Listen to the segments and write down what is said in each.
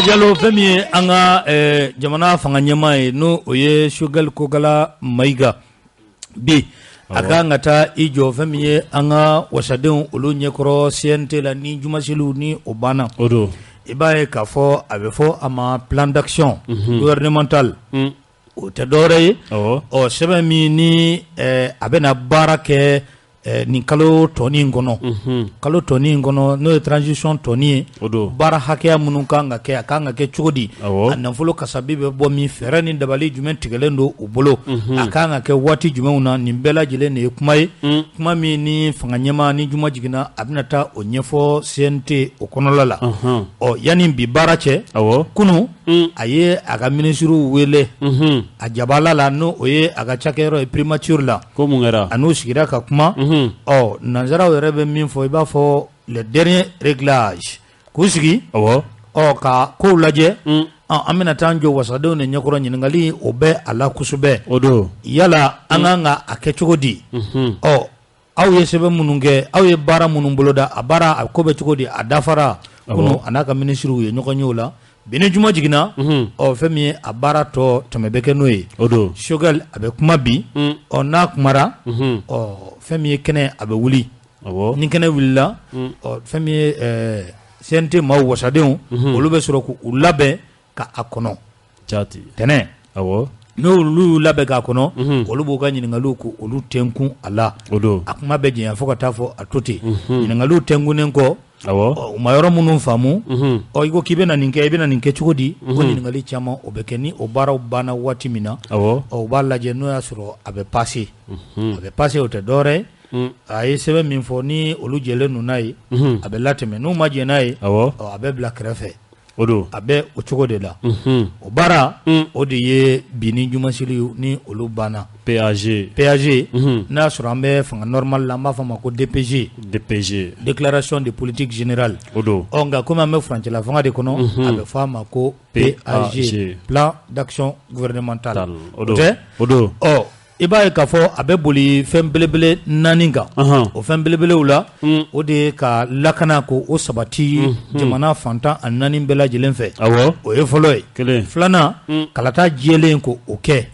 Jalo, fɛn min ye an ka jamana fanga ɲɛmaa ye, n'o o ye Choguel Kokalla Maïga, bi a ka kan ka taa i jɔ fɛn min ye an ka wasadenw olu ɲɛkɔrɔ CNT la ni jumaseliw ni o banna. O don. I b'a ye k'a fɔ a bɛ fɔ a ma plan d'action gouvernemental. O tɛ dɔwɛrɛ ye, ɔ sɛbɛn min ni a bɛna baara kɛ nin kalo tɔnin kɔnɔ, kalo tɔnin kɔnɔ, n'o ye transition tɔnin ye. O don. Baara hakɛya minnu kan ka kɛ, a kan ka kɛ cogo di, a nafolo kasabi bɛ bɔ min, fɛɛrɛ ni dabali jumɛn tigɛlen don u bolo, a kan ka kɛ waati jumɛnw na, nin bɛɛ lajɛlen de ye kuma ye, kuma min ni fanga ɲɛmaa ni juma jiginna, a bɛna taa o ɲɛfɔ CNT o kɔnɔla la. Ɔ yanni bi baara cɛ, kunun a ye a ka minisiriw wele a jabala la, n'o o ye a ka cakɛyɔrɔ ye primature la. Ko mun kɛra? A n'u sigira ka kuma. Ɔ nanzaraw yɛrɛ bɛ min fɔ, i b'a fɔ les derniers réglages, k'u sigi, ɔ ka kow lajɛ. An bɛna taa an jɔ wasadenw de ɲɛkɔrɔ, ɲininkali o bɛ a la kosɛbɛ. O don. Yala an kan ka a kɛ cogo di? Ɔ aw ye sɛbɛn minnu kɛ, aw ye baara minnu boloda, a baara a ko bɛ cogo di, a dafara? Kunun a n'a ka minisiriw ye ɲɔgɔn ye o la. Bi ni juma jiginna, ɔ fɛn min ye a baara tɔ tɛmɛ bɛ kɛ n'o ye. O don. Choguel a bɛ kuma bi. Ɔ n'a kumara, ɔ fɛn min ye kɛnɛ a bɛ wuli. Ni kɛnɛ wulila, ɔ fɛn min ye CNT maaw, wasadenw, olu bɛ sɔrɔ k'u labɛn ka a kɔnɔ. Jaati. Tɛnɛ. N'olu y'u labɛn k'a kɔnɔ, olu b'u ka ɲininkaliw ko olu tɛnkun a la. O don. A kuma bɛ janya fo ka taa fɔ a to ten. Ɲininkaliw tɛnkunnen kɔ, u ma yɔrɔ minnu faamu, ɔ i ko k'i bɛna nin kɛ, i bɛna nin kɛ cogo di? O ɲininkali caman o bɛ kɛ. Ni o baaraw banna waati min na, ɔ u b'a lajɛ n'o y'a sɔrɔ a bɛ passer, a bɛ passer. O tɛ dɔwɛrɛ ye, a ye sɛbɛn min fɔ, ni olu jɛlen don n'a ye, a bɛ latɛmɛ. N'u ma jɛn n'a ye, a bɛ bila kɛrɛfɛ. O don. A bɛ o cogo de la. O baara o de ye bi ni jumaseli ni olu banna. PAG. PAG, n'a y'a sɔrɔ an bɛ fanga normal la, an b'a fɔ a ma ko DPG. DPG. Déclaration de politique générale. O don. Ɔ nka komi an bɛ furancɛla fanga de kɔnɔ, a bɛ fɔ a ma ko PAG, plan d'action gouvernementale. O don. Tɛ? O don. Ɔ i b'a ye k'a fɔ a bɛ boli fɛn belebele naani kan. O fɛn belebelew la, o de ye ka lakana ko o sabati jamana 14 bɛɛ lajɛlen fɛ. O ye fɔlɔ ye. Kelen. Filanan, kalata jɛlen ko o kɛ.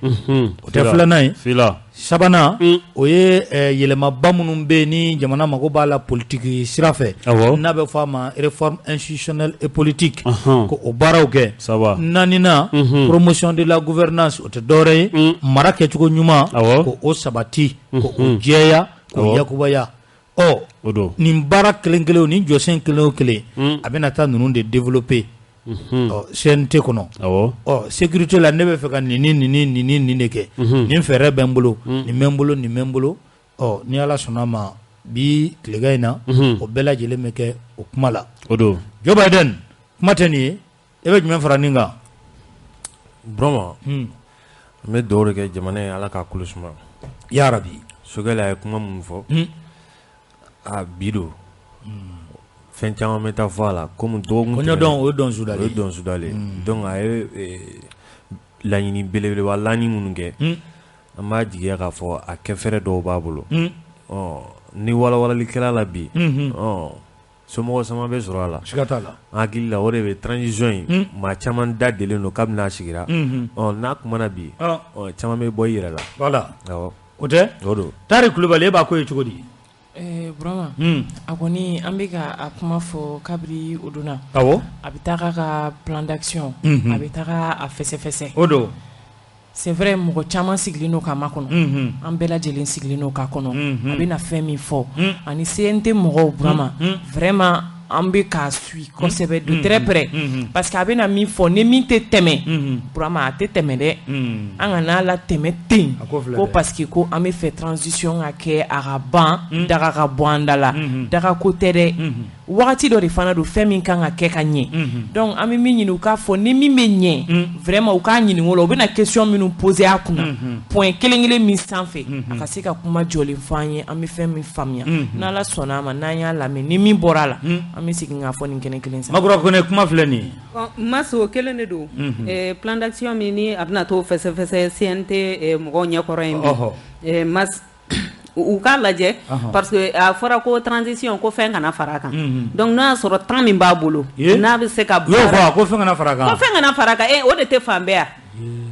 O tɛ filanan ye? Fila. Sabanan, o ye yɛlɛmaba minnu bɛ yen ni jamana mago b'a la politiki sira fɛ, n'a bɛ fɔ a ma réforme institutionnelle et politique, ko o baaraw kɛ. Saba. Naaninan, promotion de la gouvernance, o tɛ dɔwɛrɛ ye, mara kɛcogo ɲuman, ko o sabati, ko o jɛya, k'o yakubaya. Ɔ O don. nin baara kelen kelen, nin jɔsen kelen o kelen, a bɛna taa ninnu de développer ɔ CNT kɔnɔ. Ɔ sécurité la, ne bɛ fɛ ka nin ni nin ni nin ni nin de kɛ, nin fɛɛrɛ bɛ n bolo, nin bɛ n bolo, nin bɛ n bolo. Ɔ ni Ala sɔnna a ma, bi tilegan in na, o bɛɛ lajɛlen bɛ kɛ o kuma la. O don. Joe Biden, kuma tɛ nin ye, e bɛ jumɛn fara nin kan? Burama, an bɛ dugawu de kɛ jamana ye, Ala k'a kolo suma. Ya rabi. Choguel a ye kuma min fɔ, a bi don fɛn caman bɛ taa fɔ a la, komi dɔgɔkun Kɔɲɔ dɔn, o ye dɔn sudalen. O ye dɔn sudalen. Donc a ye laɲini belebeleba laɲini minnu kɛ, an b'a jigiya k'a fɔ a kɛ fɛrɛ dɔw b'a bolo. Ɔ ni walawalali kɛra la bi, ɔ somɔgɔ caman bɛ sɔrɔ a la. Siga t'a la. An hakili la, o de bɛ transition in, maa caman da delen don kabini a sigira. Ɔ n'a kumana bi, ɔ caman bɛ bɔ i yɛrɛ la. Voilà. Awɔ. O tɛ? O don. Tari Kulubali, e b'a ko ye cogo di? Burama, a kɔni an bɛ ka a kuma fɔ kabiri o donna. A bɛ taga ka plan d'action, a bɛ taga a fɛsɛfɛsɛ. O don. C'est vrai, mɔgɔ caman sigilen don k'a makɔnɔ, an bɛɛ lajɛlen sigilen don k'a kɔnɔ. A bɛna fɛn min fɔ ani CNT mɔgɔw, Burama, vraiment an bɛ k'a suit kosɛbɛ de très près, parce que a bɛna min fɔ, ni min tɛ tɛmɛ, Burama, a tɛ tɛmɛ dɛ. An kana la tɛmɛ ten ko parce que ko an bɛ fɛ transition ka kɛ, a ka ban, daga ka bɔ an da la. Daga ko tɛ dɛ, wagati dɔ de fana don, fɛn min kan ka kɛ ka ɲɛ. Donc an bɛ min ɲini, u k'a fɔ ni min bɛ ɲɛ, vraiment u k'a ɲininka o la. U bɛna question minnu poser a kunna, point kelen kelen min sanfɛ, a ka se ka kuma jɔlen fɔ an ye, an bɛ fɛn min faamuya. N'Ala sɔnna a ma, n'an y'a lamɛn, ni min bɔra a la, an bɛ segin k'a fɔ nin kɛnɛ kelen sanfɛ. Makura Kone, kuma filɛ nin ye. Mas, o kelen de don. Plan d'action min ni a bɛna t'o fɛsɛfɛsɛ CNT mɔgɔw ɲɛkɔrɔ yen bi, Mas, U k'a lajɛ parce que a fɔra ko transition ko fɛn kana fara a kan, donc n'a y'a sɔrɔ temps min b'a bolo n'a bɛ se ka baara, ko fɛn kana fara a kan, ko fɛn kana fara a kan, o de tɛ fan bɛɛ yan.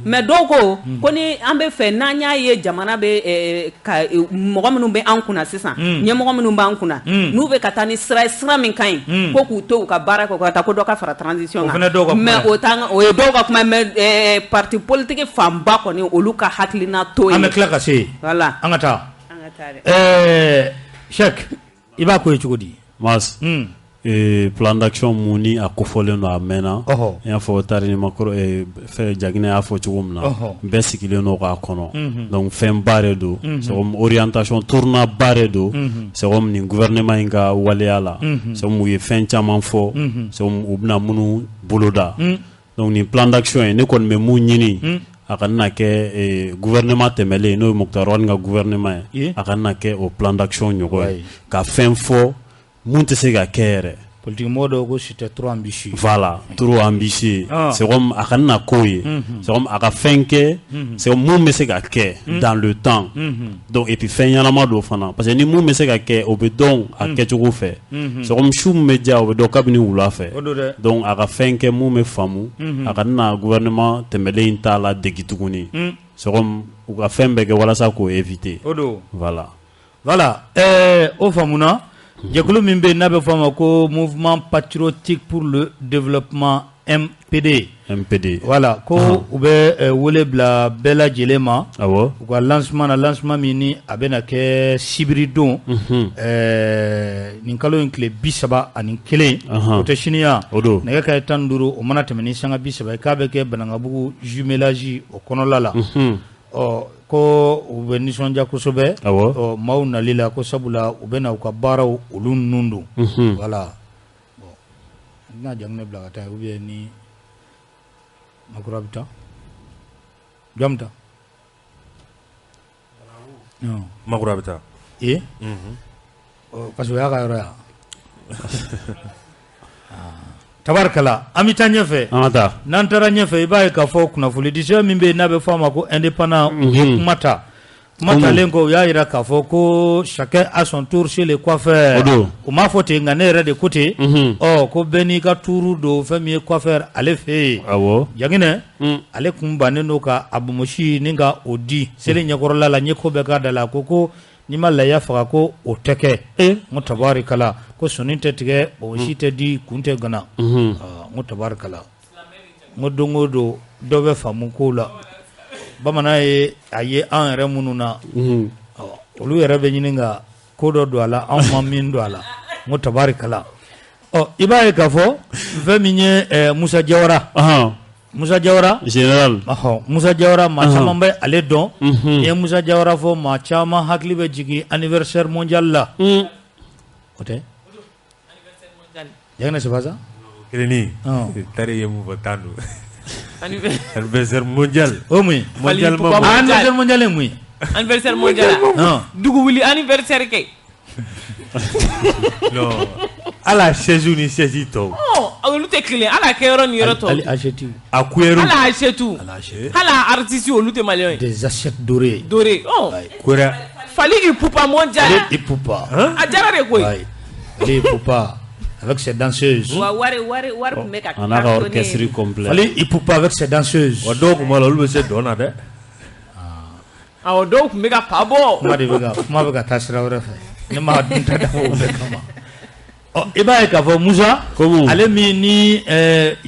Mais dɔw ko ko ni an bɛ fɛ n'an y'a ye jamana bɛ ka mɔgɔ minnu bɛ an kunna sisan, ɲɛmɔgɔ minnu b'an kunna, n'u bɛ ka taa ni sira ye, sira min ka ɲi, ko k'u to u ka baara kɛ, ka taa ko dɔ ka fara transition kan. Mais o t'an, o ye dɔw ka kuma, mais parti politique fanba kɔni olu ka hakilina t'o ye. An bɛ tila ka se yen. Voilà, an ka taa. Cheikh, i b'a ko ye cogo di? Mas plan d'action mun ni a kofɔlen don a mɛnna, i y'a fɔ Tarini Makɔrɔ fɛn Jaginɛ y'a fɔ cogo min na, bɛɛ sigilen don k'a kɔnɔ, donc fɛnba de don, c'est comme orientation tournant ba de don, c'est comme nin gouvernement in ka waleya la, c'est comme u ye fɛn caman fɔ, c'est comme u bɛna minnu boloda, donc nin plan d'action ye ne kɔni bɛ mun ɲini, a kana kɛ gouvernement tɛmɛlen n'o ye Moctar Ouane ka gouvernement ye, a kana kɛ o plan d'action ɲɔgɔn ye, ka fɛn fɔ mun tɛ se ka kɛ yɛrɛ. Politique mɔgɔ dɔw ko c'était trop ambitieux. Voilà, trop ambitieux. C'est comme a kana k'o ye, c'est comme a ka fɛn kɛ, c'est comme mun bɛ se ka kɛ dans le temps. Donc et puis fɛn ɲɛnama don fana, parce que ni mun bɛ se ka kɛ o bɛ dɔn a kɛcogo fɛ. C'est comme su min bɛ diya o bɛ dɔn kabini wula fɛ. Donc a ka fɛn kɛ mun bɛ faamu, a kana gouvernement tɛmɛlen in t'a la degi tuguni. C'est comme u ka fɛn bɛɛ kɛ walasa k'o éviter. Voilà. Voilà, o faamuna. Jɛkulu min bɛ yen n'a bɛ fɔ a ma ko Mouvement patriotique pour le développement MPD. MPD. Voilà, ko u bɛ wele bila bɛɛ lajɛlen ma. Awɔ. U ka lancement na, lancement min ni a bɛna kɛ sibiridon. Nin kalo in tile 31. O tɛ sini ya. O don. Nɛgɛ kanɲɛ 15 o mana tɛmɛ ni sanga 30 ye k'a bɛ kɛ Banankabugu jumelage o kɔnɔla la. Ɔ ko u bɛ nisɔndiya kosɛbɛ. Awɔ. Maaw nali la ko sabula u bɛ na u ka baaraw olu ninnu don. Voilà. Bon, n bɛna Jaginɛ bila ka taa ou bien ni Makura bɛ taa. Jɔn bɛ taa? Makura bɛ taa. Ee? Parce que o y'a ka yɔrɔ ye. Tabarikala, an bɛ taa ɲɛfɛ. An ka taa. N'an taara ɲɛfɛ i b'a ye k'a fɔ kunnafonidisɛbɛn min bɛ yen n'a bɛ fɔ a ma ko indépendant, u ye kuma ta. Kuma talen kɔ u y'a jira k'a fɔ ko chacun a son tour chez le coiffeur. O don. U m'a fɔ ten nka ne yɛrɛ de ko ten. Ɔ ko bɛɛ n'i ka tuuru don fɛn min ye coiffeur ale fɛ yen. Awɔ. Jaginɛ, ale kun bannen don ka a bonbonsi ni ka o di seli ɲɛkɔrɔla la n ye ko bɛɛ k'a da la a ko n'i ma laya faga ko o tɛ kɛ. N ko tabarikala, ko sɔnni tɛ tigɛ, bonbonsi tɛ di, kun tɛ gana. N ko tabarikala, n ko don o don dɔ bɛ faamu kow la. Bamanan ye a ye an yɛrɛ minnu na, olu yɛrɛ bɛ ɲini ka ko dɔ don a la, anw ma min don a la. N ko tabarikala. Ɔ i b'a ye k'a fɔ fɛn min ye Musa Jawara. Musa Jawara général, Musa Jawara maa caman bɛ ale dɔn. N'i ye Musa Jawara fɔ maa caman hakili bɛ jigin anniversaire mondial la. O tɛ? Jaginɛ, c'est pas ça? Kelenni. Tari ye mun fɔ tan don. Anniversaire mondial. O ye mun ye? Anniversaire mondial ye mun ye? Anniversaire mondial. Dugu wuli anniversaire kɛ. Non. Ala chaise ni chaise tɔw. Olu tɛ kelen, ala kɛ yɔrɔ ni yɔrɔ tɔw. Hali assiette. A cuillère. Ala assiette. Ala artiste olu tɛ malien ye. Des assiettes dorées. Dorées. Cuillère. Fally Ipupa mondial. Fally Ipupa. A diyara de koyi. Fally Ipupa avec ses danseuses. Wa wari wari wari tun bɛ ka A n'a ka orchestre complet. Fally Ipupa avec ses danseuses. Wa dɔw tun b'a la olu bɛ se dɔn na dɛ. Awɔ, dɔw tun bɛ ka fa bɔ. Kuma de bɛ ka kuma bɛ ka taa sira wɛrɛ fɛ. Ne m'a dun ta dabɔ o bɛɛ kama. Ɔ i b'a ye k'a fɔ Musa, ale min ni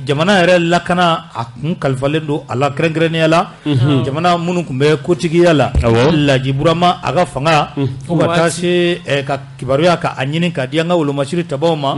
jamana yɛrɛ lakana a kun kalifalen don a la kɛrɛnkɛrɛnnenya la, jamana minnu tun bɛ kotigiya la, Laji Burama a ka fanga fo ka taa se ka kibaruya ka a ɲini k'a di an ka wolomasiri tabaw ma,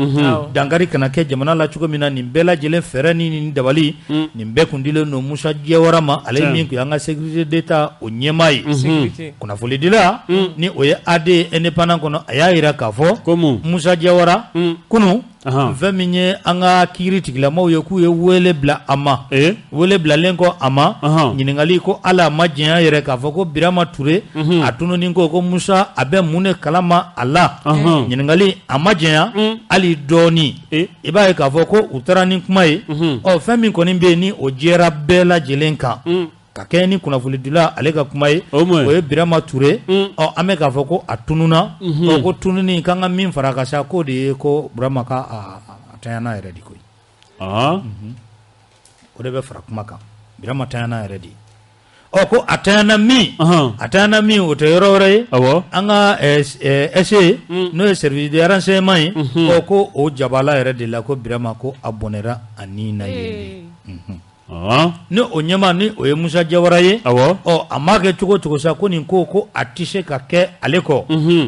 dankari kana kɛ jamana la cogo min na, nin bɛɛ lajɛlen fɛɛrɛ ni nin dabali nin bɛɛ kun dilen don Musa Jawara ma, ale min tun y'an ka sécurité d'État o ɲɛmaa ye. Kunnafonidila ni o ye AD indépendant kɔnɔ, a y'a jira k'a fɔ Musa Jawara kunun fɛn min ye an ka kiiri tigilamaw ye k'u ye wele bila a ma, wele bilalen kɔ a ma, ɲininkali ko ala a ma diɲɛ yɛrɛ k'a fɔ ko Birama Ture a tununi ko Musa a bɛ mun de kalama a la, ɲininkali a ma diɲɛ hali dɔɔni. I b'a ye k'a fɔ ko u taara ni kuma ye. Ɔ fɛn min kɔni bɛ yen ni o jɛra bɛɛ lajɛlen kan, Ka kɛ ni kunnafonidila ale ka kuma ye o ye Birama Ture ɔ an bɛ k'a fɔ ko a tununna ko tununni k'an ka min fara a kan sa k'o de ye ko Burama ka a tanyana yɛrɛ de koyi o de bɛ fara kuma kan Birama tanyana yɛrɛ de ɔ ko a tanyana min a tanyana min o tɛ yɔrɔ wɛrɛ ye an ka SE n'o ye service de renseignement ye ɔ ko o jabala yɛrɛ de la ko Birama ko a bɔnɛra a ni na yen ni o ɲɛmaa ni o ye Musa Jawara ye ɔ a m'a kɛ cogo cogo sa ko nin ko ko a tɛ se ka kɛ ale kɔ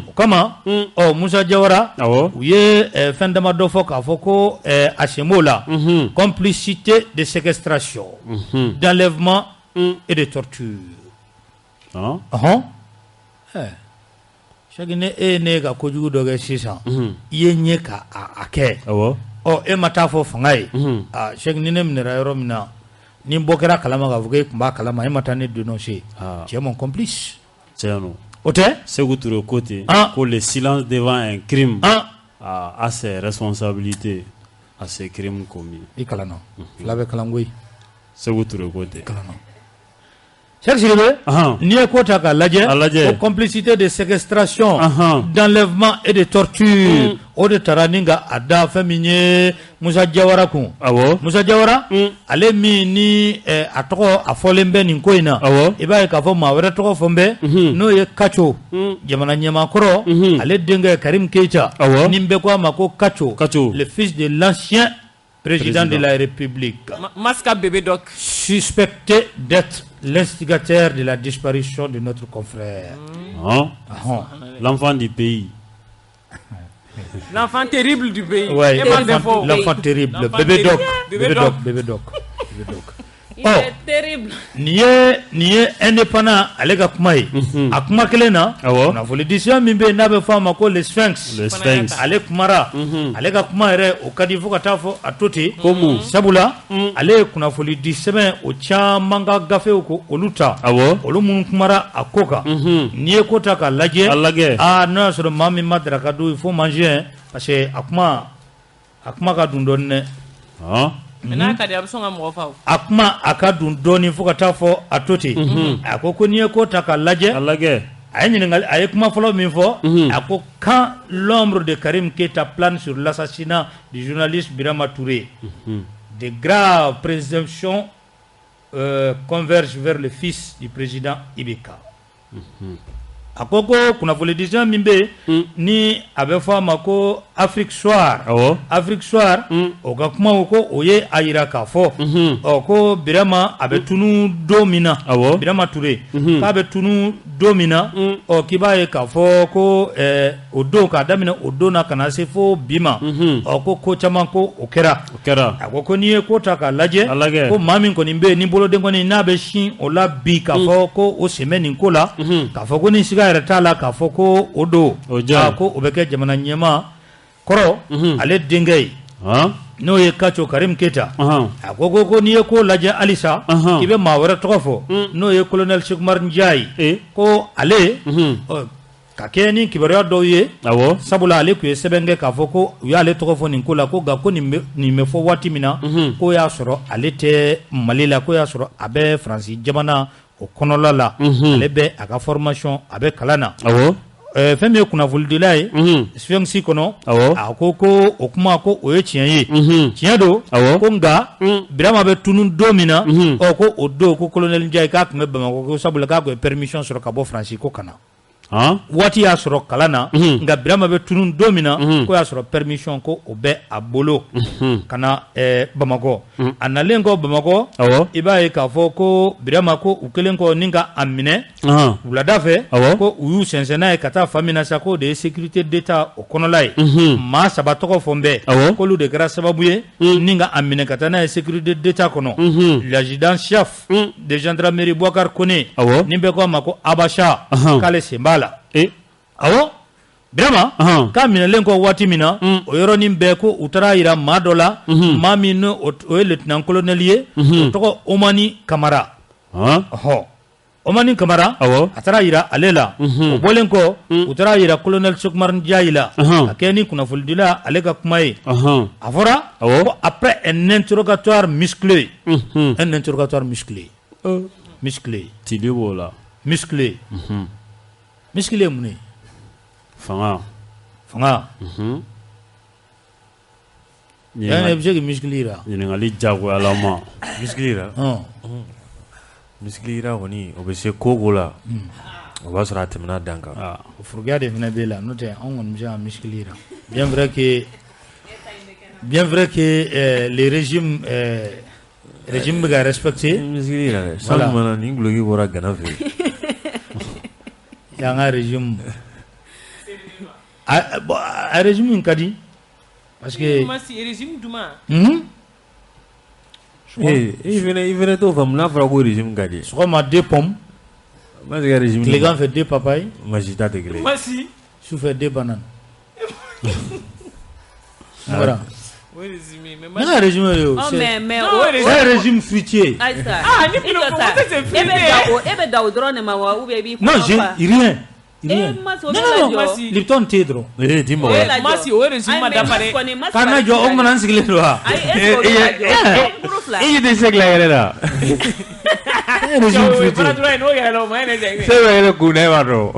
o kama ɔ Musa Jawara u ye fɛn damadɔ fɔ k'a fɔ ko a sen b'o la complicité de séquestration d'enlèvement et de torture ɔhɔn Sɛki ni e ye ne ka kojugu dɔ kɛ sisan i ye n ye ka a kɛ ɔ e ma taa fɔ fanga ye Sɛki ni ne minɛra yɔrɔ min na ni bɔ kɛra kalama k'a fɔ e tun b'a kalama e ma taa ne dénoncer tu es mon complice o tɛ Seku Ture ko ten ko le silence devant un crime a ses responsabilités à ce crime commis i kalanna fila bɛ kalan koyi Seku Ture ko ten Sɛki Sidibe n'i ye ko ta k'a lajɛ ko complicité de séquestration d'enlèvement et de torture o de taara ni ka a da fɛn min ye Musa Jawara kun Musa Jawara ale min ni a tɔgɔ a fɔlen bɛ nin ko in na i b'a ye k'a fɔ maa wɛrɛ tɔgɔ fɔ bɛ n'o ye Kaco jamana ɲɛmaa kɔrɔ ale denkɛ Karim Keyita ni bɛɛ ko a ma ko Kaco le fils de l'ancien Président de la République. Maska bébé doc. Suspecté d'être l'instigateur de la disparition de notre confrère. Mmh. L'enfant du pays. L'enfant terrible du pays. Ouais, l'enfant terrible. Bébé doc. Bébé doc. Bébé doc. Bébé doc. Il est terrible. Nin ye indépendant ale ka kuma ye a kuma kelen na kunnafonidisɛbɛn min bɛ yen n'a bɛ fɔ a ma ko le Sphinx ale kumara ale ka kuma yɛrɛ o ka di fo ka taa fɔ a to ten sabula ale ye kunnafonidisɛbɛn o caman ka gafew ko olu ta olu minnu kumara a ko kan n'i ye ko ta k'a lajɛ aa n'o y'a sɔrɔ maa min ma daraka dun il faut manger parce que a kuma ka dun dɔɔnin dɛ n'a ka di a bɛ sɔn ka mɔgɔ faa a kuma a ka dun dɔɔnin fo ka taa fɔ a to ten a ko ko n'i ye ko ta k'a lajɛ a ye ɲininkali a ye kuma fɔlɔ min fɔ a ko quand l'ombre de Karim Keita plane sur l'assassinat du journaliste Birama Touré de graves présomptions convergent vers le fils du président IBK a ko ko kunnafonidisɛbɛn min bɛ yen ni a bɛ fɔ a ma ko Afrique Soir Afrique Soir o ka kuma ko o ye a jira k'a fɔ ɔ ko Birama a bɛ tunu don min na Birama Ture k'a bɛ tunu don min na ɔ k'i b'a ye k'a fɔ ko o don k'a daminɛ o don na ka na se fo bi ma ɔ ko ko caman ko o kɛra a ko ko n'i ye ko ta k'a lajɛ ko maa min kɔni bɛ yen ni boloden kɔni n'a bɛ sin o la bi k'a fɔ ko o sen bɛ nin ko la k'a fɔ ko ni siga yɛrɛ t'a la k'a fɔ ko o don ko o bɛ kɛ jamana ɲɛmaa kɔrɔ ale denkɛ ye n'o ye Kaco Karim Keita a ko ko ko n'i ye ko lajɛ halisa i bɛ maa wɛrɛ tɔgɔ fɔ n'o ye colonel Sékou Oumar Ndiaye ko ale ka kɛ ni kibaruya dɔw ye sabula ale tun ye sɛbɛn kɛ k'a fɔ ko u y'ale tɔgɔ fɔ nin ko la ko nka ko nin bɛ fɔ waati min na k'o y'a sɔrɔ ale tɛ Mali la k'o y'a sɔrɔ a bɛ Faransi jamana o kɔnɔla la ale bɛ a ka formation a bɛ kalan na fɛn min ye kunnafonidila ye Sphinx kɔnɔ a ko ko o kuma ko o ye tiɲɛ ye tiɲɛ don ko nka Birama bɛ tunun don min na ɔ ko o don ko colonel Ndiaye k'a tun bɛ Bamakɔ ko sabula k'a tun ye permission sɔrɔ ka bɔ Faransi ko ka na waati y'a sɔrɔ kalan na nka Birama bɛ tunun don min na ko y'a sɔrɔ permission ko o bɛ a bolo ka na Bamakɔ a nalen kɔ Bamakɔ i b'a ye k'a fɔ ko Birama ko u kɛlen kɔ ni ka a minɛ wulada fɛ ko u y'u sɛnsɛn n'a ye ka taa fan min na sa k'o de ye sécurité d'État o kɔnɔla ye maa saba tɔgɔ fɔ n bɛɛ k'olu de kɛra sababu ye ni ka a minɛ ka taa n'a ye sécurité d'État kɔnɔ l'adjudant chef de gendarmerie Boubacar Koné ni bɛɛ ko a ma ko Abacha k'ale sen b'a la awɔ Birama k'a minɛlen kɔ waati min na o yɔrɔnin bɛɛ ko u taara jira maa dɔ la maa min o ye lieutenant colonel ye o tɔgɔ Omani Kamara ɔhɔ Omani Kamara a taara jira ale la o bɔlen kɔ u taara jira colonel Sékou Oumar Ndiaye la ka kɛ ni kunnafonidila ale ka kuma ye a fɔra ko après un interrogatoire musclé un interrogatoire musclé Musclé. Tili b'o la. Musclé. Musclé ye mun ye? Fanga. Fanga. Yani bɛ se k'i muscle jira. Ɲininkali diyagoyalama. Muscle jira. Muscle jira kɔni o bɛ se ko o ko la. O b'a sɔrɔ a tɛmɛna dan kan. O furukiya de fana b'e la n'o tɛ anw kɔni bɛ se ka muscle jira. Bien vrai que le régime bɛ ka respecter. Muscle jira dɛ. San jumɛn na nin duloki bɔra Gana fɛ yen. Y'an ka régime a régime in ka di. Parce que régime jumɛn? I fana t'o faamu n'a fɔra ko régime ka di. Sɔgɔma 2 pommes. Tilegan fɛ 2 papaye. Masi ta tɛ kelen ye. Masi. Sufɛ 2 bananes. Voilà. O résumé mais ne ka résumé de o. Mais c'est un régime fruitier. Ayisa. Ah ni e bɛ da o dɔrɔn de ma wa ou bien i b'i Non, j'ai rien. Rien. Non, non, Lipton tɛ dɔrɔn. Ee ti mɔgɔ la. Masi o régime ma dafa dɛ. K'an ka jɔ o kumana n sigilen don wa? I tɛ se yɛrɛ la. Régime fruitier. Se bɛ yɛrɛ kun na e b'a dɔn.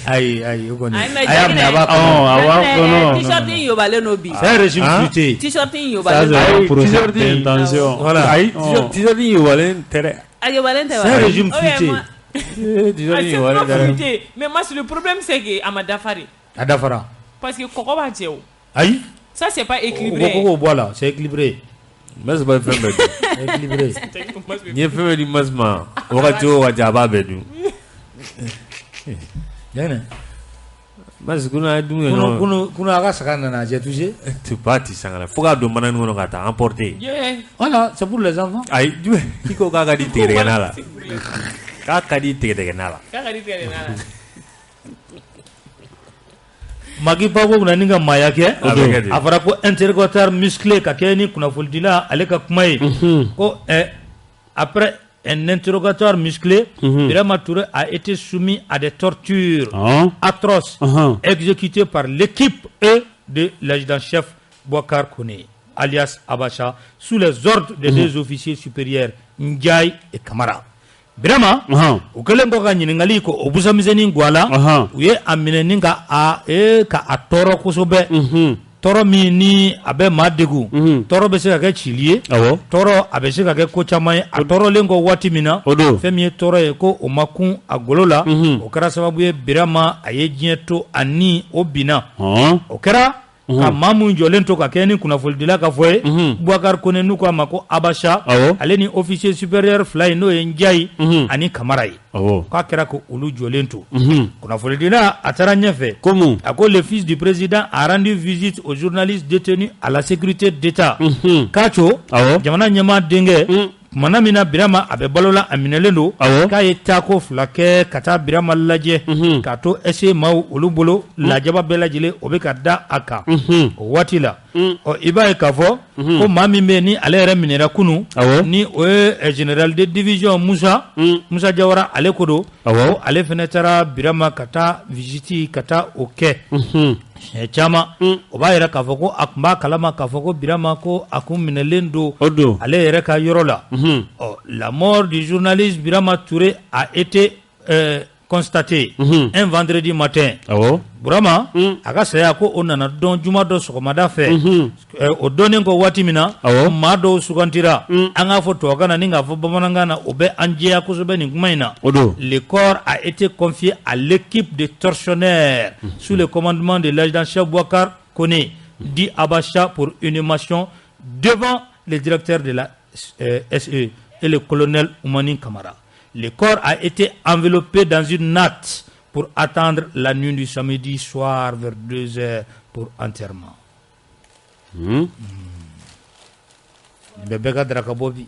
Ayi ayi o kɔni. A y'a minɛ a b'a kɔnɔ. A b'a kɔnɔ. T-shirt in yobalen don bi. C'est un régime fruitier. T-shirt in yobalen don. Ça c'est un procès d'intention. Voilà. Ayi t-shirt in yobalen tɛ dɛ. A yobalen tɛ wa? C'est un régime fruitier. Mais moi, le problème, c'est que a ma dafa de. A dafara. Parce que kɔgɔ b'a jɛ o. Ayi. Ça, c'est pas équilibré. O k'o bɔ a la, c'est équilibré. Masi bɛ fɛn bɛɛ dun. Équilibré. N'i ye fɛn bɛɛ di Masi ma, wagati o wagati a b'a bɛɛ dun. Jɛnɛ. Masi kunun a ye dumuni kɛ ɲɔgɔn fɛ. Kunun a ka saga nana, j'ai touché. Tu ba ti sanga la fo k'a don manani kɔnɔ ka taa emporter. Voilà, c'est pour les enfants. Ayi jumɛn i ko k'a ka di tigɛdɛgɛna la. K'a ka di tigɛdɛgɛna la. K'a ka di tigɛdɛgɛna la. Maki Babo bɛna ni ka maaya kɛ. A fɔra ko interrogatoire musclé ka kɛ ni kunnafonidila ale ka kuma ye. Ko après un interrogatoire musclé, Birama Touré a été soumis à des tortures atroces exécutées par l'équipe de l'adjudant-chef Boubacar Koné, alias Abacha, sous les ordres des deux officiers supérieurs Ndiaye et Kamara. Birama, u kɛlen kɔ ka ɲininkali ko o busamisɛnnin guwa la, u ye a minɛ ni ka a tɔɔrɔ kosɛbɛ. Tɔɔrɔ min ni a bɛ maa degun, tɔɔrɔ bɛ se ka kɛ cili ye, tɔɔrɔ a bɛ se ka kɛ ko caman ye. A tɔɔrɔlen kɔ waati min na, fɛn min ye tɔɔrɔ ye ko o ma kun a golo la, o kɛra sababu ye Birama a ye diɲɛ to a ni o binna. O kɛra ka maa mun jɔlen to ka kɛ ni kunnafonidila ka fɔ ye, Boubacar Koné n'u k'a ma ko Abacha, ale ni officier supérieur fila ye n'o ye Ndiaye ani Kamara ye, k'a kɛra ko olu jɔlen to. Kunnafonidila a taara ɲɛfɛ, a ko le fils du président a rendu visite aux journalistes détenus à la sécurité d'État. K'a to jamana ɲɛmaa denkɛ kumana min na Birama a bɛ balo la a minɛlen don, k'a ye taako fila kɛ ka taa Birama lajɛ k'a to SE maaw olu bolo lajaba bɛɛ lajɛlen o bɛ ka da a kan o waati la. Ɔ i b'a ye k'a fɔ ko maa min bɛ yen ni ale yɛrɛ minɛra kunun, ni o ye général de division Musa Jawara ale ko don, ko ale fana taara Birama ka taa visite ka taa o kɛ siɲɛ caman. O b'a yɛrɛ k'a fɔ ko a tun b'a kalama k'a fɔ ko Birama ko a kun minɛlen don ale yɛrɛ ka yɔrɔ la. Ɔ la mort du journaliste Birama Touré a été constatée un vendredi matin. Burama a ka saya ko o nana dɔn juma dɔ sɔgɔmada fɛ. O dɔnnen kɔ waati min na, maa dɔw sugantira, an k'a fɔ tubabukan na ni k'a fɔ bamanankan na, o bɛ an jɛya kosɛbɛ nin kuma in na. Le corps a été confié à l'équipe de tortionnaires sous le commandement de l'adjudant-chef Boubacar Koné, dit Abacha, pour inhumation devant le directeur de la SE et le colonel Oumani Kamara. Le corps a été enveloppé dans une natte pour attendre la nuit du samedi soir vers 2 heures pour enterrement. Nin bɛ bɛɛ ka daraka bɔ bi.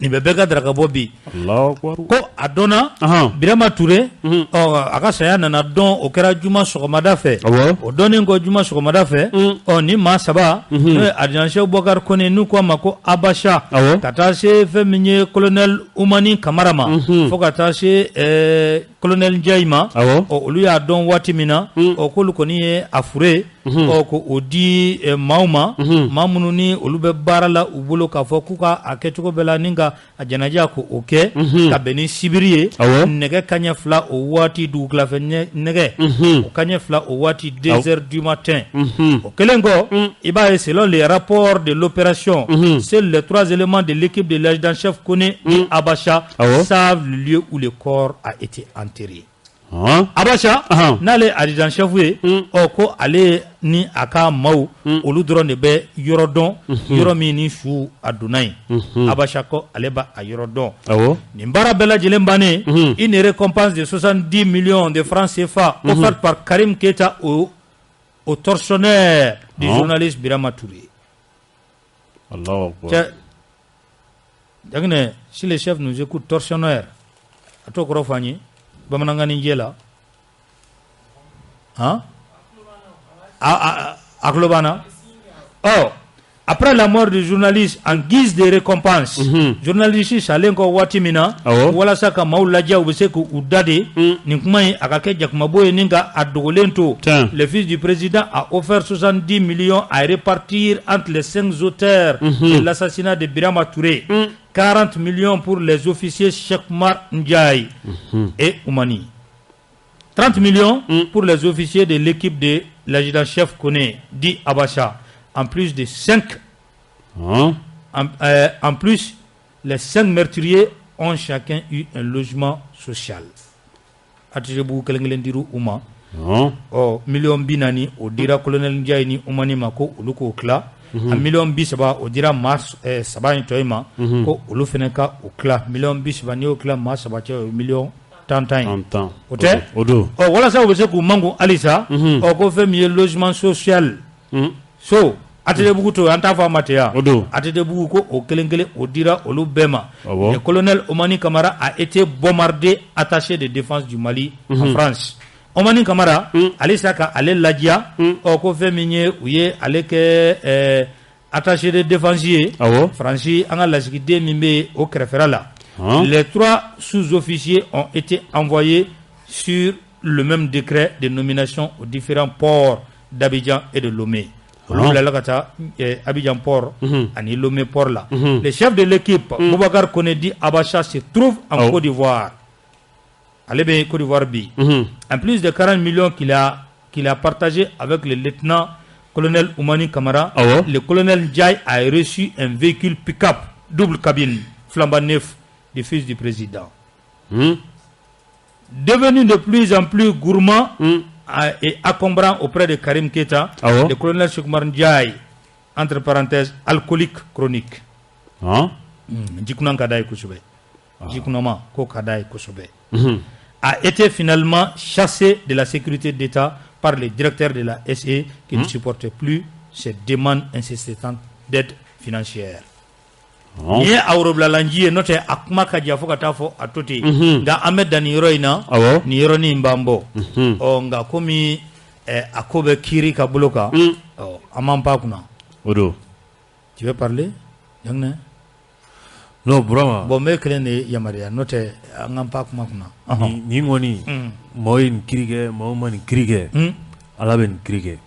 Nin bɛ bɛɛ ka daraka bɔ bi. Ko a dɔnna Birama Ture, ɔ a ka saya nana dɔn, o kɛra juma sɔgɔmada fɛ. O dɔnnen kɔ juma sɔgɔmada fɛ, ɔ ni maa saba, n'o ye adjudant-chef Boubacar Kone, n'u ko a ma ko Abacha, ka taa se fɛn min ye colonel Oumani Kamara ma, fo ka taa se colonel Ndiaye ma. Ɔ olu y'a dɔn waati min na, ɔ k'olu kɔni ye a fure, ɔ ko o di maaw ma, maa minnu ni olu bɛ baara la u bolo, k'a fɔ k'u ka a kɛcogo bɛɛ la ni ka a janaja ko o kɛ ka bɛn ni sibiri ye, nɛgɛ kaɲɛ 2 o waati, dugukilafɛ nɛgɛ o kaɲɛ 2 o waati, 2 heures du matin. O kɛlen kɔ, i b'a ye, selon les rapports de l'opération, seuls les trois éléments de l'équipe de l'adjudant-chef Kone et Abacha savent le lieu où le corps a été enterré. Abacha, n'ale adjudant-chef ye, ɔ ko ale ni a ka maaw, olu dɔrɔn de bɛ yɔrɔ dɔn, yɔrɔ min ni su a donna yen. Abacha ko ale b'a a yɔrɔ dɔn. Nin baara bɛɛ lajɛlen bannen, une récompense de 70 millions de francs CFA offerte par Karim Keita au tortionnaire du journaliste Birama Touré. Cɛ Jaginɛ, si le chef nous écoute, tortionnaire, a t'o kɔrɔ fɔ an ye bamanankan ni jɛ la. Han, a tulo b'an na. Ɔ après la mort du journaliste, en guise de récompense, journaliste salen kɔ waati min na, walasa ka maaw ladiya, u bɛ se k'u da de nin kuma in, a ka kɛ jakumabo ye ni ka a dogolen to, le fils du président a offert 70 millions à répartir entre les cinq auteurs de l'assassinat de Birama Touré, 40 millions pour les officiers Cheikh Oumar Ndiaye et Oumani, 30 millions pour les officiers de l'équipe de l'adjudant-chef Kone, dit Abacha. En plus de 5, en plus, les cinq meurtriers ont chacun eu un logement social. ATT-bugu kelen kelen dir'u ma. Ɔ miliyɔn 40, o dira colonel Ndiaye ni Oumani ma ko olu k'o tila. A miliyɔn 30, o dira maa saba in tɔ in ma ko olu fana ka o tila. Miliyɔn 30, n'i y'o tila maa saba cɛ, o ye miliyɔn 10 10 ye. O tɛ? O don. Ɔ walasa u bɛ se k'u mankun halisa, ɔ ko fɛn min ye logement social so, ATT-bugu to, an t'a fɔ a ma ten yan. O don. ATT-bugu, ko o kelen kelen o dira olu bɛɛ ma. Le colonel Oumani Kamara a été bombardé, attaché de défense du Mali en France. Oumani Kamara, halisa ka ale ladiya, ɔ ko fɛn min ye, u ye ale kɛ attaché de défense ye. Faransi, an ka lasigiden min bɛ yen o kɛrɛfɛla la. Les trois sous-officiers ont été envoyés sur le même décret de nomination aux différents ports d'Abidjan et de Lomé. Olu bilala ka taa Abidjan port ani Lomé port la. Le chef de l'équipe, Boubacar Kone dit Abacha, se trouve en Côte d'Ivoire. Ale bɛ Côte d'Ivoire bi. En plus de 40 millions qu'il a partagé avec le lieutenant colonel Oumani Kamara, le colonel Ndiaye a reçu un véhicule pick-up double cabine flambant neuf du fils du président. Devenu de plus en plus gourmand et encombrant auprès de Karim Keita, le colonel Cheikh Oumar Ndiaye, entre parenthèses, alcoolique chronique. Jikunan ka d'a ye kosɛbɛ. Jikunama ko ka d'a ye kosɛbɛ. A été finalement chassé de la sécurité d'État par le directeur de la SE qui ne supportait plus ses demandes incessantes d'aide financière. Nin ye a worobilalanji ye, n'o tɛ a kuma ka jan fo ka taa fɔ a to ten. Nka an bɛ dan nin yɔrɔ in na. Nin yɔrɔnin in b'an bɔ. Ɔ nka komi a ko bɛ kiiri ka bolo kan, ɔ an m'an pan kunna. O don. Tu veux parler, Jaginɛ? Non, Burama. Bon, n bɛ kelen de yamaruya, n'o tɛ an k'an pan kuma kunna. Nin kɔni, maaw ye nin kiiri kɛ, maaw ma nin kiiri kɛ, Ala bɛ nin kiiri kɛ.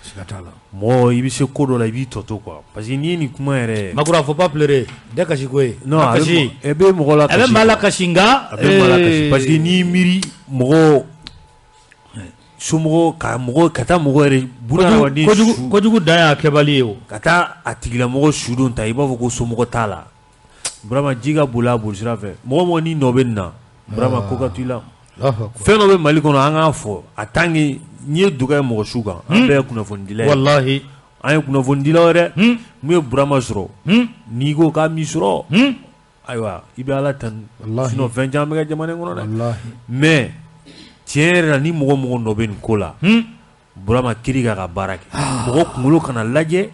Siga t'a la. Mɔgɔ, i bɛ se ko dɔ la, i b'i tɔ to quoi, parce que n'i ye nin kuma yɛrɛ. Makura, faut pas pleurer, tɛ kasi ko ye. Non, a kasi. bɛ mɔgɔ la A bɛ maa la kasi, nka. A bɛ maa la kasi parce que n'i miiri mɔgɔ somɔgɔ ka mɔgɔ ka taa mɔgɔ yɛrɛ bunahadamaden su Kojugu dan y'a kɛbali ye o. Ka taa a tigilamɔgɔ sudon ta, i b'a fɔ ko somɔgɔ t'a la. Burama, ji ka boli a boli sira fɛ. Mɔgɔ mɔgɔ n'i nɔ bɛ nin na, Burama, ko ka to i la. Fɛn dɔ bɛ Mali kɔnɔ, an k'a fɔ en tant que n'i ye duga ye mɔgɔ su kan, an bɛɛ ye kunnafonidila ye. Walahi. An ye kunnafonidilaw ye dɛ. Mun ye Burama sɔrɔ, n'i ko k'a m'i sɔrɔ, ayiwa, i bɛ Ala tanu, sinon fɛn caman bɛ kɛ jamana in kɔnɔ dɛ. Mais tiɲɛ yɛrɛ la, ni mɔgɔ mɔgɔ nɔ bɛ nin ko la, Burama, kiiri k'a ka baara kɛ. Mɔgɔ kunkolo kana lajɛ.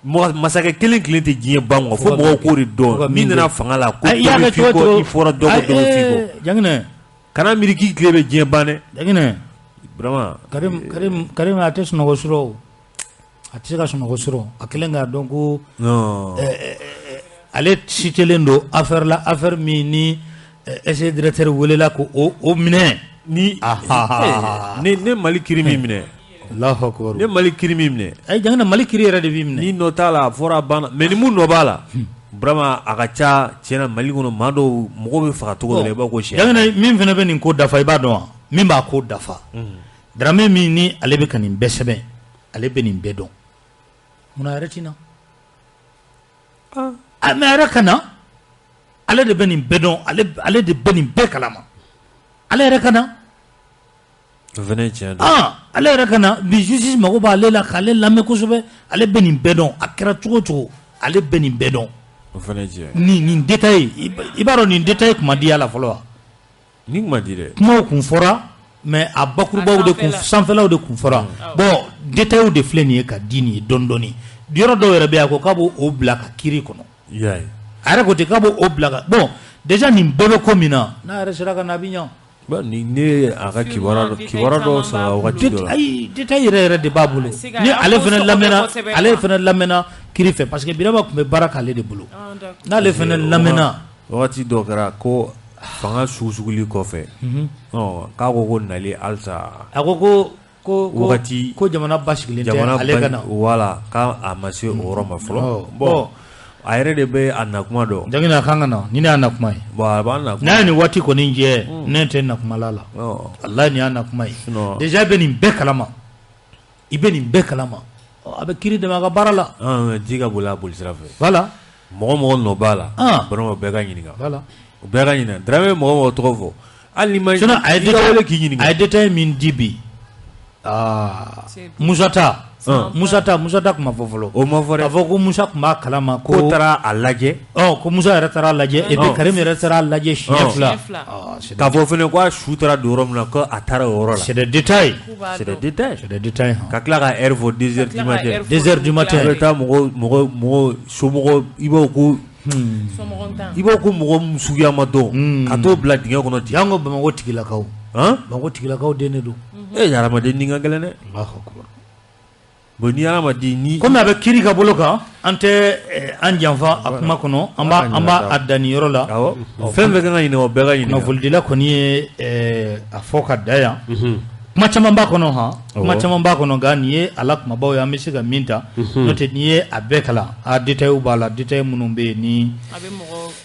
Masakɛ kelen kelen tɛ diɲɛ ban quoi, fo mɔgɔw k'o de dɔn. Min nana fanga la ko dɔ bɛ f'i kɔ, i fɔra dɔ kɔ, dɔ bɛ f'i kɔ. Jaginɛ, kana miiri k'i tile bɛ diɲɛ ban dɛ. Jaginɛ, vraiment Karim a tɛ sunɔgɔ surɔ o, a tɛ se ka sunɔgɔ surɔ, a kɛlen k'a dɔn ko ale citelen don affaire la, affaire min ni SE directeur welela ko o minɛ. Ni ne Mali kiri min minɛ. Allahu akbar. Ne Mali kiri min minɛ. Ayi Jaginɛ, Mali kiri yɛrɛ de b'i minɛ. Ni nɔ t'a la, a fɔra a banna, mais ni mun nɔ b'a la, vraiment a ka ca tiɲɛna Mali kɔnɔ, maa dɔw mɔgɔw bɛ faga cogo dɔ la i b'a ko sɛ. Jaginɛ, min fana bɛ nin ko dafa, i b'a dɔn wa? Min b'a ko dafa. Dramé min ni ale bɛ ka nin bɛɛ sɛbɛn, ale bɛ nin bɛɛ dɔn. Munna a yɛrɛ tɛ na? Ah, mais a yɛrɛ ka na, ale de bɛ nin bɛɛ dɔn, ale de bɛ nin bɛɛ kalama. Ale yɛrɛ ka na. O fana ye tiɲɛ don. Ale yɛrɛ ka na bi, justice mago b'ale la k'ale lamɛn kosɛbɛ, ale bɛ nin bɛɛ dɔn, a kɛra cogo o cogo, ale bɛ nin bɛɛ dɔn. O fana ye tiɲɛ. Nin détail, i b'a dɔn nin détail kun ma di a la fɔlɔ wa? Nin kun ma di dɛ. Kumaw kun fɔra, mais a bakurubaw de kun, sanfɛlaw de kun fɔra. Bon, détail de filɛ nin ye ka di nin ye dɔɔni dɔɔni. Yɔrɔ dɔw yɛrɛ bɛ yen, a ko k'a b'o bila ka kiiri kɔnɔ. I y'a ye. A yɛrɛ ko ten k'a b'o bila ka, bon, déjà nin bɛɛ bɛ ko min na, n'a yɛrɛ sera ka na a bɛ ɲa. Bon, ni ne a ka kibaruya dɔw sɔrɔ wagati dɔ la. Ayi, détail yɛrɛ yɛrɛ de b'a bolo. Ni ale fana lamɛnna, ale fana lamɛnna kiiri fɛ, parce que Birama tun bɛ baara k'ale de bolo. N'ale fana lamɛnna. Wagati dɔ kɛra ko fanga sugusuguli kɔfɛ. K'a ko nali halisa. A ko ko wagati ko jamana basigilen tɛ, ale ka na. Voilà, k'a ma se o yɔrɔ ma fɔlɔ. Bon, a yɛrɛ de bɛ a nakuma dɔn. Jaginɛ, a kan ka na, ni ne y'a nakuma ye. Bon, a b'a nakuma. N'a ye nin waati kɔni jɛ, ne tɛ nakumala la. Walahi nin y'a nakuma ye. Déjà i bɛ nin bɛɛ kalama. I bɛ nin bɛɛ kalama. A bɛ kiiri dɛmɛ a ka baara la. Ji ka boli a boli sira fɛ. Voilà. Mɔgɔ nɔ b'a la. Vraiment bɛɛ ka ɲininka. Voilà. Bɛɛ ka ɲininka. Dramé mɔgɔ tɔgɔ fɔ. Hali ni ma. Sinon a ye wele k'i ɲininka. A ye détail min di bi. Musa ta. Musa ta kun ma fɔ fɔlɔ. O ma fɔ dɛ. A fɔ ko Musa kun b'a kalama ko taara a lajɛ. Ko Musa yɛrɛ taara a lajɛ et puis Karim yɛrɛ taara a lajɛ siɲɛ fila. K'a fɔ fana ko a su taara don yɔrɔ min na ko a taara o yɔrɔ la. C'est des détails. C'est des détails. C'est des détails. Ka tila ka heure fɔ 2h du matin. 2h du matin. A bɛ taa mɔgɔ somɔgɔ i b'o ko. I b'o ko mɔgɔ suguya ma dɔn. Ka t'o bila dingɛ kɔnɔ ten. Y'an ko Bamakɔ tigilakaw. Bamakɔ tigilakaw den de don. E hadamaden ni ka gɛlɛn dɛ. Allahu akbar. Bon, ni hadamaden ni. Komi a bɛ kiiri ka bolo kan, an tɛ an janfa a kuma kɔnɔ, an b'a a dan nin yɔrɔ la. Awɔ. Fɛn bɛɛ kan ka ɲininka, o bɛɛ ka ɲininka. Kunnafonidila kɔni ye a fɔ ka da yan. Kuma caman b'a kɔnɔ han, kuma caman b'a kɔnɔ, nka nin ye a la kumabaw ye, an bɛ se ka min ta. N'o tɛ n'i ye a bɛɛ kalan, a détails b'a la, détails minnu bɛ yen ni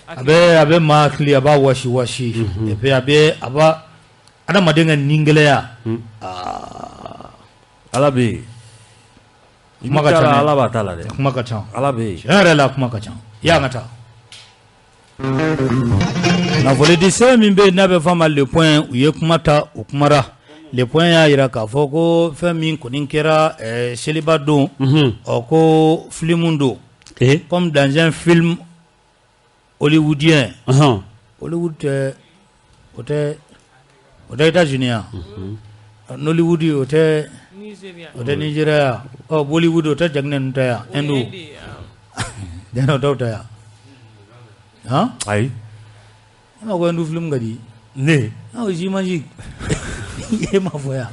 a bɛ maa hakili, a b'a wasi wasi. Et puis a b'a adamaden ka ningɛlɛya. Ala bɛ yen. Kuma ka ca, Ala b'a ta la dɛ. Kuma ka ca. Ala bɛ yen. Tiɲɛ yɛrɛ la kuma ka ca. I y'an ka taa. Kunnafonidi sɛbɛn min bɛ yen n'a bɛ f'a ma Le Point, u ye kuma ta, u kumara. Le Point y'a jira k'a fɔ ko fɛn min kɔni kɛra seliba don, ɔ ko film don. Comme dans un film hollywoodien. Hollywood tɛ o tɛ États-Unis yan. Nollywood o tɛ Nigeria. Ɔ Bollywood o tɛ Jaginɛ ninnu ta yan. Inde. Jaginɛ o t'aw ta yan. Han? Ayi. Ne ma ko Inde film ka di. Ne. Aw j'imagine. E ma fɔ yan.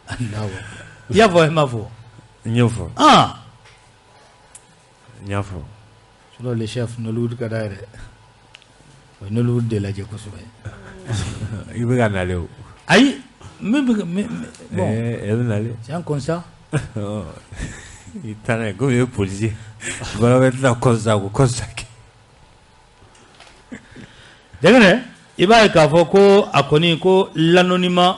Allahu akbar. I y'a fɔ e ma fɔ. N y'o fɔ. N y'a fɔ. Sinon le chef Nollywood ka d'a ye dɛ. O ye Nollywood de lajɛ kosɛbɛ. I bɛ ka nalen o. Ayi, min bɛ bon. E bɛ nalen. C'est un constat. I taa n'a ye komi i ye policier ye. Baara bɛ tɛna constat ko constat kɛ. Jaginɛ, i b'a ye k'a fɔ ko a kɔni ko l'anonymat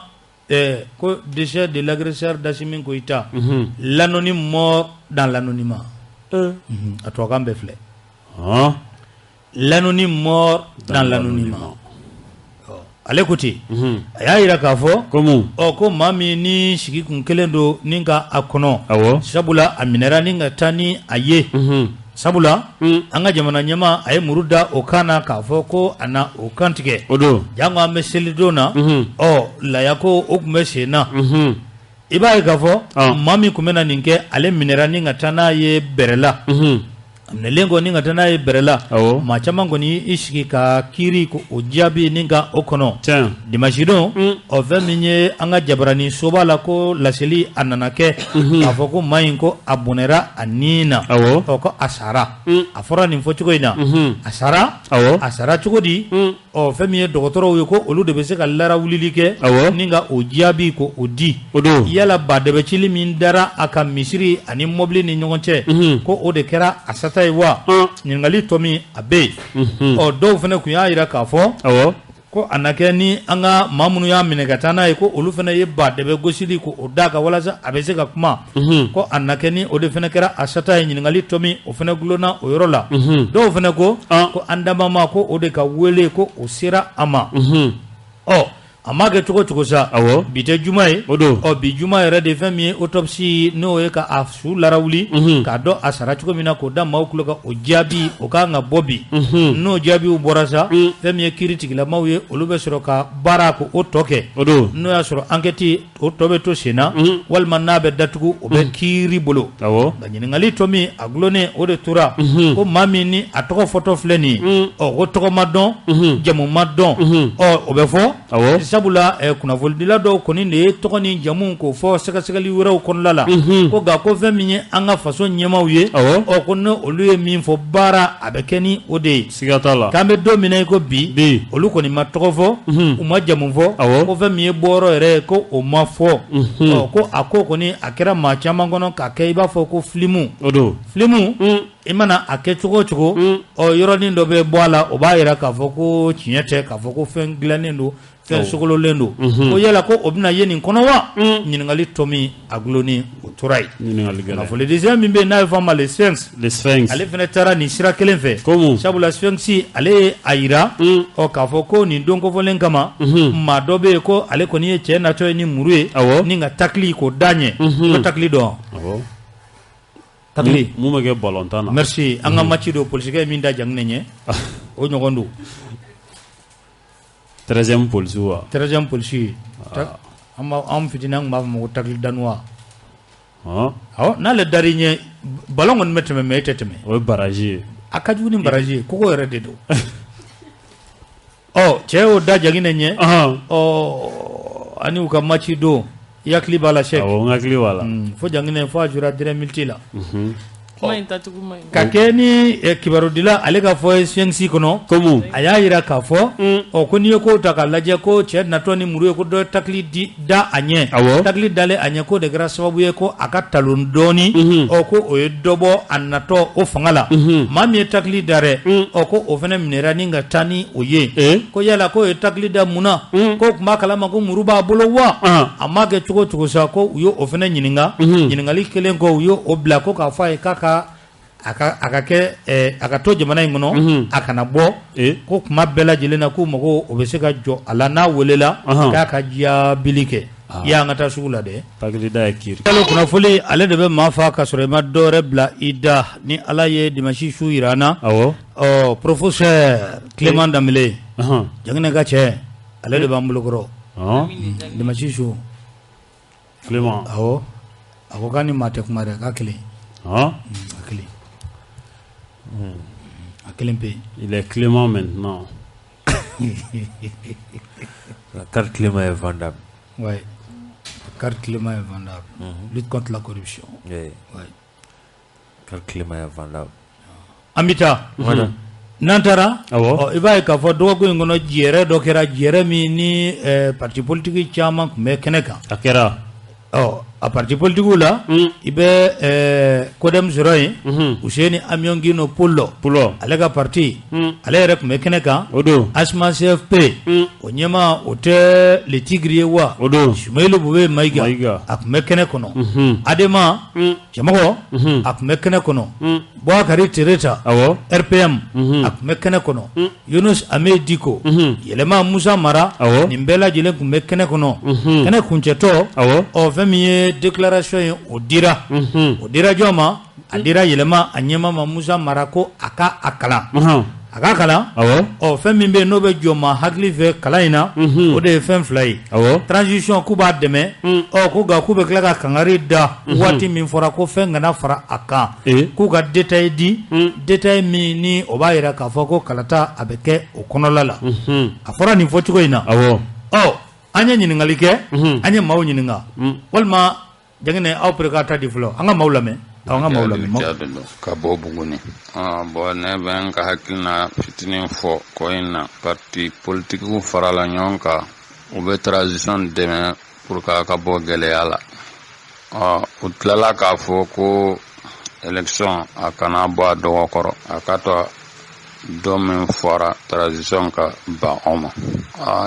ko décès de l'agresseur d'Assimi Goïta, l'anonyme mort dans l'anonymat. A tubabukan bɛɛ filɛ. L'anonyme mort dans l'anonymat. Ale ko ten, a y'a jira k'a fɔ ɔ ko maa min ni sigi kun kelen don ni ka a kɔnɔ, sabula a minɛra ni ka taa ni a ye, sabula an ka jamana ɲɛmaa a ye muru da o kan na k'a fɔ ko a na o kan tigɛ, jango an bɛ selidon na, ɔ laya ko o tun bɛ sen na, I b'a ye k'a fɔ maa min tun bɛ na nin kɛ, ale minɛra ni ka taa n'a ye bɛrɛ la. A minɛlen kɔ ni ka taa n'a ye bɛrɛ la, maa caman kɔni i sigi ka kiiri ko o jaabi ni ka o kɔnɔ dimanche don. Ɔ, fɛn min ye an ka jabaranin soba la, ko laseli a nana kɛ k'a fɔ ko maa in, ko a bɔnɛra a ni na. Ɔ, ko a sara. A fɔra nin fɔcogo in na, a sara. A sara cogo di? Ɔ, fɛn min ye dɔgɔtɔrɔw ye, ko olu de bɛ se ka larawulili kɛ ni ka o jaabi ko o di. Yala badɛbɛcili min dara a ka misiri ani mɔbili ni ɲɔgɔn cɛ, ko o de kɛra a sata ye wa? Ɲininkali tɔ min a bɛ yen. Ɔ, dɔw fana tun y'a jira k'a fɔ ko a na kɛ ni an ka maa minnu y'a minɛ ka taa n'a ye, ko olu fana ye badɛbɛ gosili ko o da kan walasa a bɛ se ka kuma, ko a na kɛ ni o de fana kɛra a sata ye. Ɲininkali tɔ min o fana gulonna o yɔrɔ la. Dɔw fana ko ko an dama ko o de ka wele ko o sera a ma. Ɔ, a ma kɛ cogo cogo sa, bi tɛ juma ye. Ɔ, bi juma yɛrɛ de, fɛn min ye autopsie, n'o ye ka a su larawuli k'a dɔn a sara cogo min na, k'o da maaw tulo kan, o jaabi o kan ka bɔ bi. N'o jaabiw bɔra sa, fɛn min ye kiiri tigilamaw ye, olu bɛ sɔrɔ ka baara ko o tɔ kɛ. N'o y'a sɔrɔ enquête o tɔ bɛ to sen na walima n'a bɛ datugu, o bɛ kiiri bolo. Nka ɲininkali tɔ min a gulonnen, o de tora ko maa min ni a tɔgɔ fɔtɔ filɛ nin ye, ɔ, ko tɔgɔ ma dɔn, jamu ma dɔn. Ɔ, o bɛ fɔ sabula kunnafonidila dɔw kɔni de ye tɔgɔ ni jamu k'o fɔ sɛgɛsɛgɛli wɛrɛw kɔnɔna la, ko nka ko fɛn min ye an ka faso ɲɛmaaw ye, ɔ, ko ni olu ye min fɔ, baara a bɛ kɛ ni o de ye. Siga t'a la. K'an bɛ don min na i ko bi, olu kɔni ma tɔgɔ fɔ, u ma jamu fɔ, ko fɛn min ye bɔyɔrɔ yɛrɛ ye, ko o ma fɔ. Ɔ, ko a ko kɔni a kɛra maa caman kɔnɔ k'a kɛ i b'a fɔ ko film. O don. Film, i mana a kɛ cogo o cogo, ɔ, yɔrɔnin dɔ bɛ bɔ a la, o b'a jira k'a fɔ ko tiɲɛ tɛ, k'a fɔ ko fɛn dilannen don, fɛn sogololen don. Ko yala ko o bɛna ye nin kɔnɔ wa? Ɲininkali tɔ min a gulonnen, o tora yen. Kunnafonidisɛn min bɛ yen n'a bɛ fɔ a ma Le Sphinx, Le Sphinx, ale fana taara nin sira kelen fɛ, sabula Sphinx ale ye a jira, ɔ, k'a fɔ ko nin don kofɔlen kama, maa dɔ bɛ yen ko ale kɔni ye cɛ natɔ ye ni muru ye ni ka tacle k'o da ɲɛ. Ko tacle dɔn? Tacle mun bɛ kɛ ballon tan na. Merci. An ka match don, polisikɛ ye min da Janginɛ ɲɛ, o ɲɔgɔn don. 13e polisi wa? 13e polisi. An anw fitinin, an tun b'a fɔ ma ko tacle danois. Awɔ, n'ale dar'i ɲɛ, ballon kɔni bɛ tɛmɛ, mais e tɛ tɛmɛ. O ye barrage ye. A ka jugu ni barrage ye, kogo yɛrɛ de don. Ɔ, cɛ y'o da Janginɛ ɲɛ. Ɔ, ani u ka match don, i hakili b'a la, Sɛki? Awɔ, n hakili b'a la. Fo Janginɛ fo a jouera dernière minute la. Kuma in tacogo man ɲi. Ka kɛ ni kibarudila ale ka fɔ ye Sphinx kɔnɔ, a y'a jira k'a fɔ, ɔ, ko n'i ye kow ta k'a lajɛ, ko cɛ natɔ ni muru ye, ko dɔ ye tacle di da a ɲɛ, tacle dalen a ɲɛ, k'o de kɛra sababu ye ko a ka talon dɔɔni. Ɔ, ko o ye dɔ bɔ a natɔ o fanga la. Maa min ye tacle da dɛ, ɔ, ko o fana minɛra ni ka taa ni o ye. Ko yala k'o ye tacle da mun na? Ko tun b'a kalama ko muru b'a bolo wa? A ma kɛ cogo cogo sa, ko u ye o fana ɲininka. Ɲininkali kelen kɔ, u ye o bila ko k'a fɔ a ye k'a ka a ka a ka kɛ a ka to jamana in kɔnɔ, a kana bɔ, ko kuma bɛɛ lajɛlen na k'u mago o bɛ se ka jɔ a la n'a welela, k'a ka jaabili kɛ. I y'an ka taa sugu la dɛ. Tacle da ye kiiri. Kalo kunnafoni, ale de bɛ maa fa ka sɔrɔ i ma dɔwɛrɛ bila i da. Ni Ala ye dimanche su jira an na, ɔ, professeur Clément Danbele, Janginɛ ka cɛ, ale de b'an bolokɔrɔ dimanche su. Clément. Awɔ, a ko k'a ni maa tɛ kuma dɛ, k'a kelen. A kelen, a kelen pe. Il est clément maintenant. La carte Clément est vendable. Ouais. La carte Clément est vendable. Lutte contre la corruption. Oui. Ouais. Carte Clément est vendable. An bɛ taa. N'an taara, i b'a ye k'a fɔ dɔgɔkun in kɔnɔ, jɛrɛ dɔ kɛra, jɛrɛ min ni parti politique caman tun bɛ kɛnɛ kan. A kɛra. Ɔ, a parti politique la, i bɛ CODEM sɔrɔ yen, Useni Amion Pulo, Pulo, ale ka parti, ale yɛrɛ tun bɛ kɛnɛ kan. O don. ASMA CFP, o ɲɛmaa, o tɛ le Tigre ye wa? O don. Sumeyilu Bube Mayiga, a tun bɛ kɛnɛ kɔnɔ. ADEMA cɛmɔgɔ, a tun bɛ kɛnɛ kɔnɔ. Bubakari Tereta, RPM, a tun bɛ kɛnɛ kɔnɔ. Yunus Ame Diko, Yɛlɛma Musa Mara, nin bɛɛ lajɛlen tun bɛ kɛnɛ kɔnɔ. Kɛnɛ kuncɛtɔ, ɔ, fɛn min ye déclaration ye, o dira. O dira jɔn ma? A dira Yɛlɛma a ɲɛmaa ma, Musa Mara, ko a ka a kalan. A ka kalan. Ɔ, fɛn min bɛ yen n'o bɛ jɔ ma hakili fɛ kalan in na, o de ye fɛn fila ye. Transition, k'u b'a dɛmɛ. Ɔ, ko nka k'u bɛ tila ka kangari da waati min fɔra ko fɛn kana fara a kan, k'u ka détail di, détail min ni o b'a jira k'a fɔ ko kalata a bɛ kɛ o kɔnɔla la. A fɔra nin fɔcogo in na. Ɔ, an ye ɲininkali kɛ, an ye maaw ɲininka. Walima Jaginɛ, aw pere ka ta di fɔlɔ, an ka maaw lamɛn. An ka maaw lamɛn. Ka bɔ Buguni. Bon, ne bɛ n ka hakilina fitinin fɔ ko in na. Parti politikiw farala ɲɔgɔn kan, u bɛ transition dɛmɛ pour que a ka bɔ gɛlɛya la. Ɔ, u tilala k'a fɔ ko élection a kana bɔ a dɔgɔ kɔrɔ, a ka to don min fɔra transition ka ban o ma.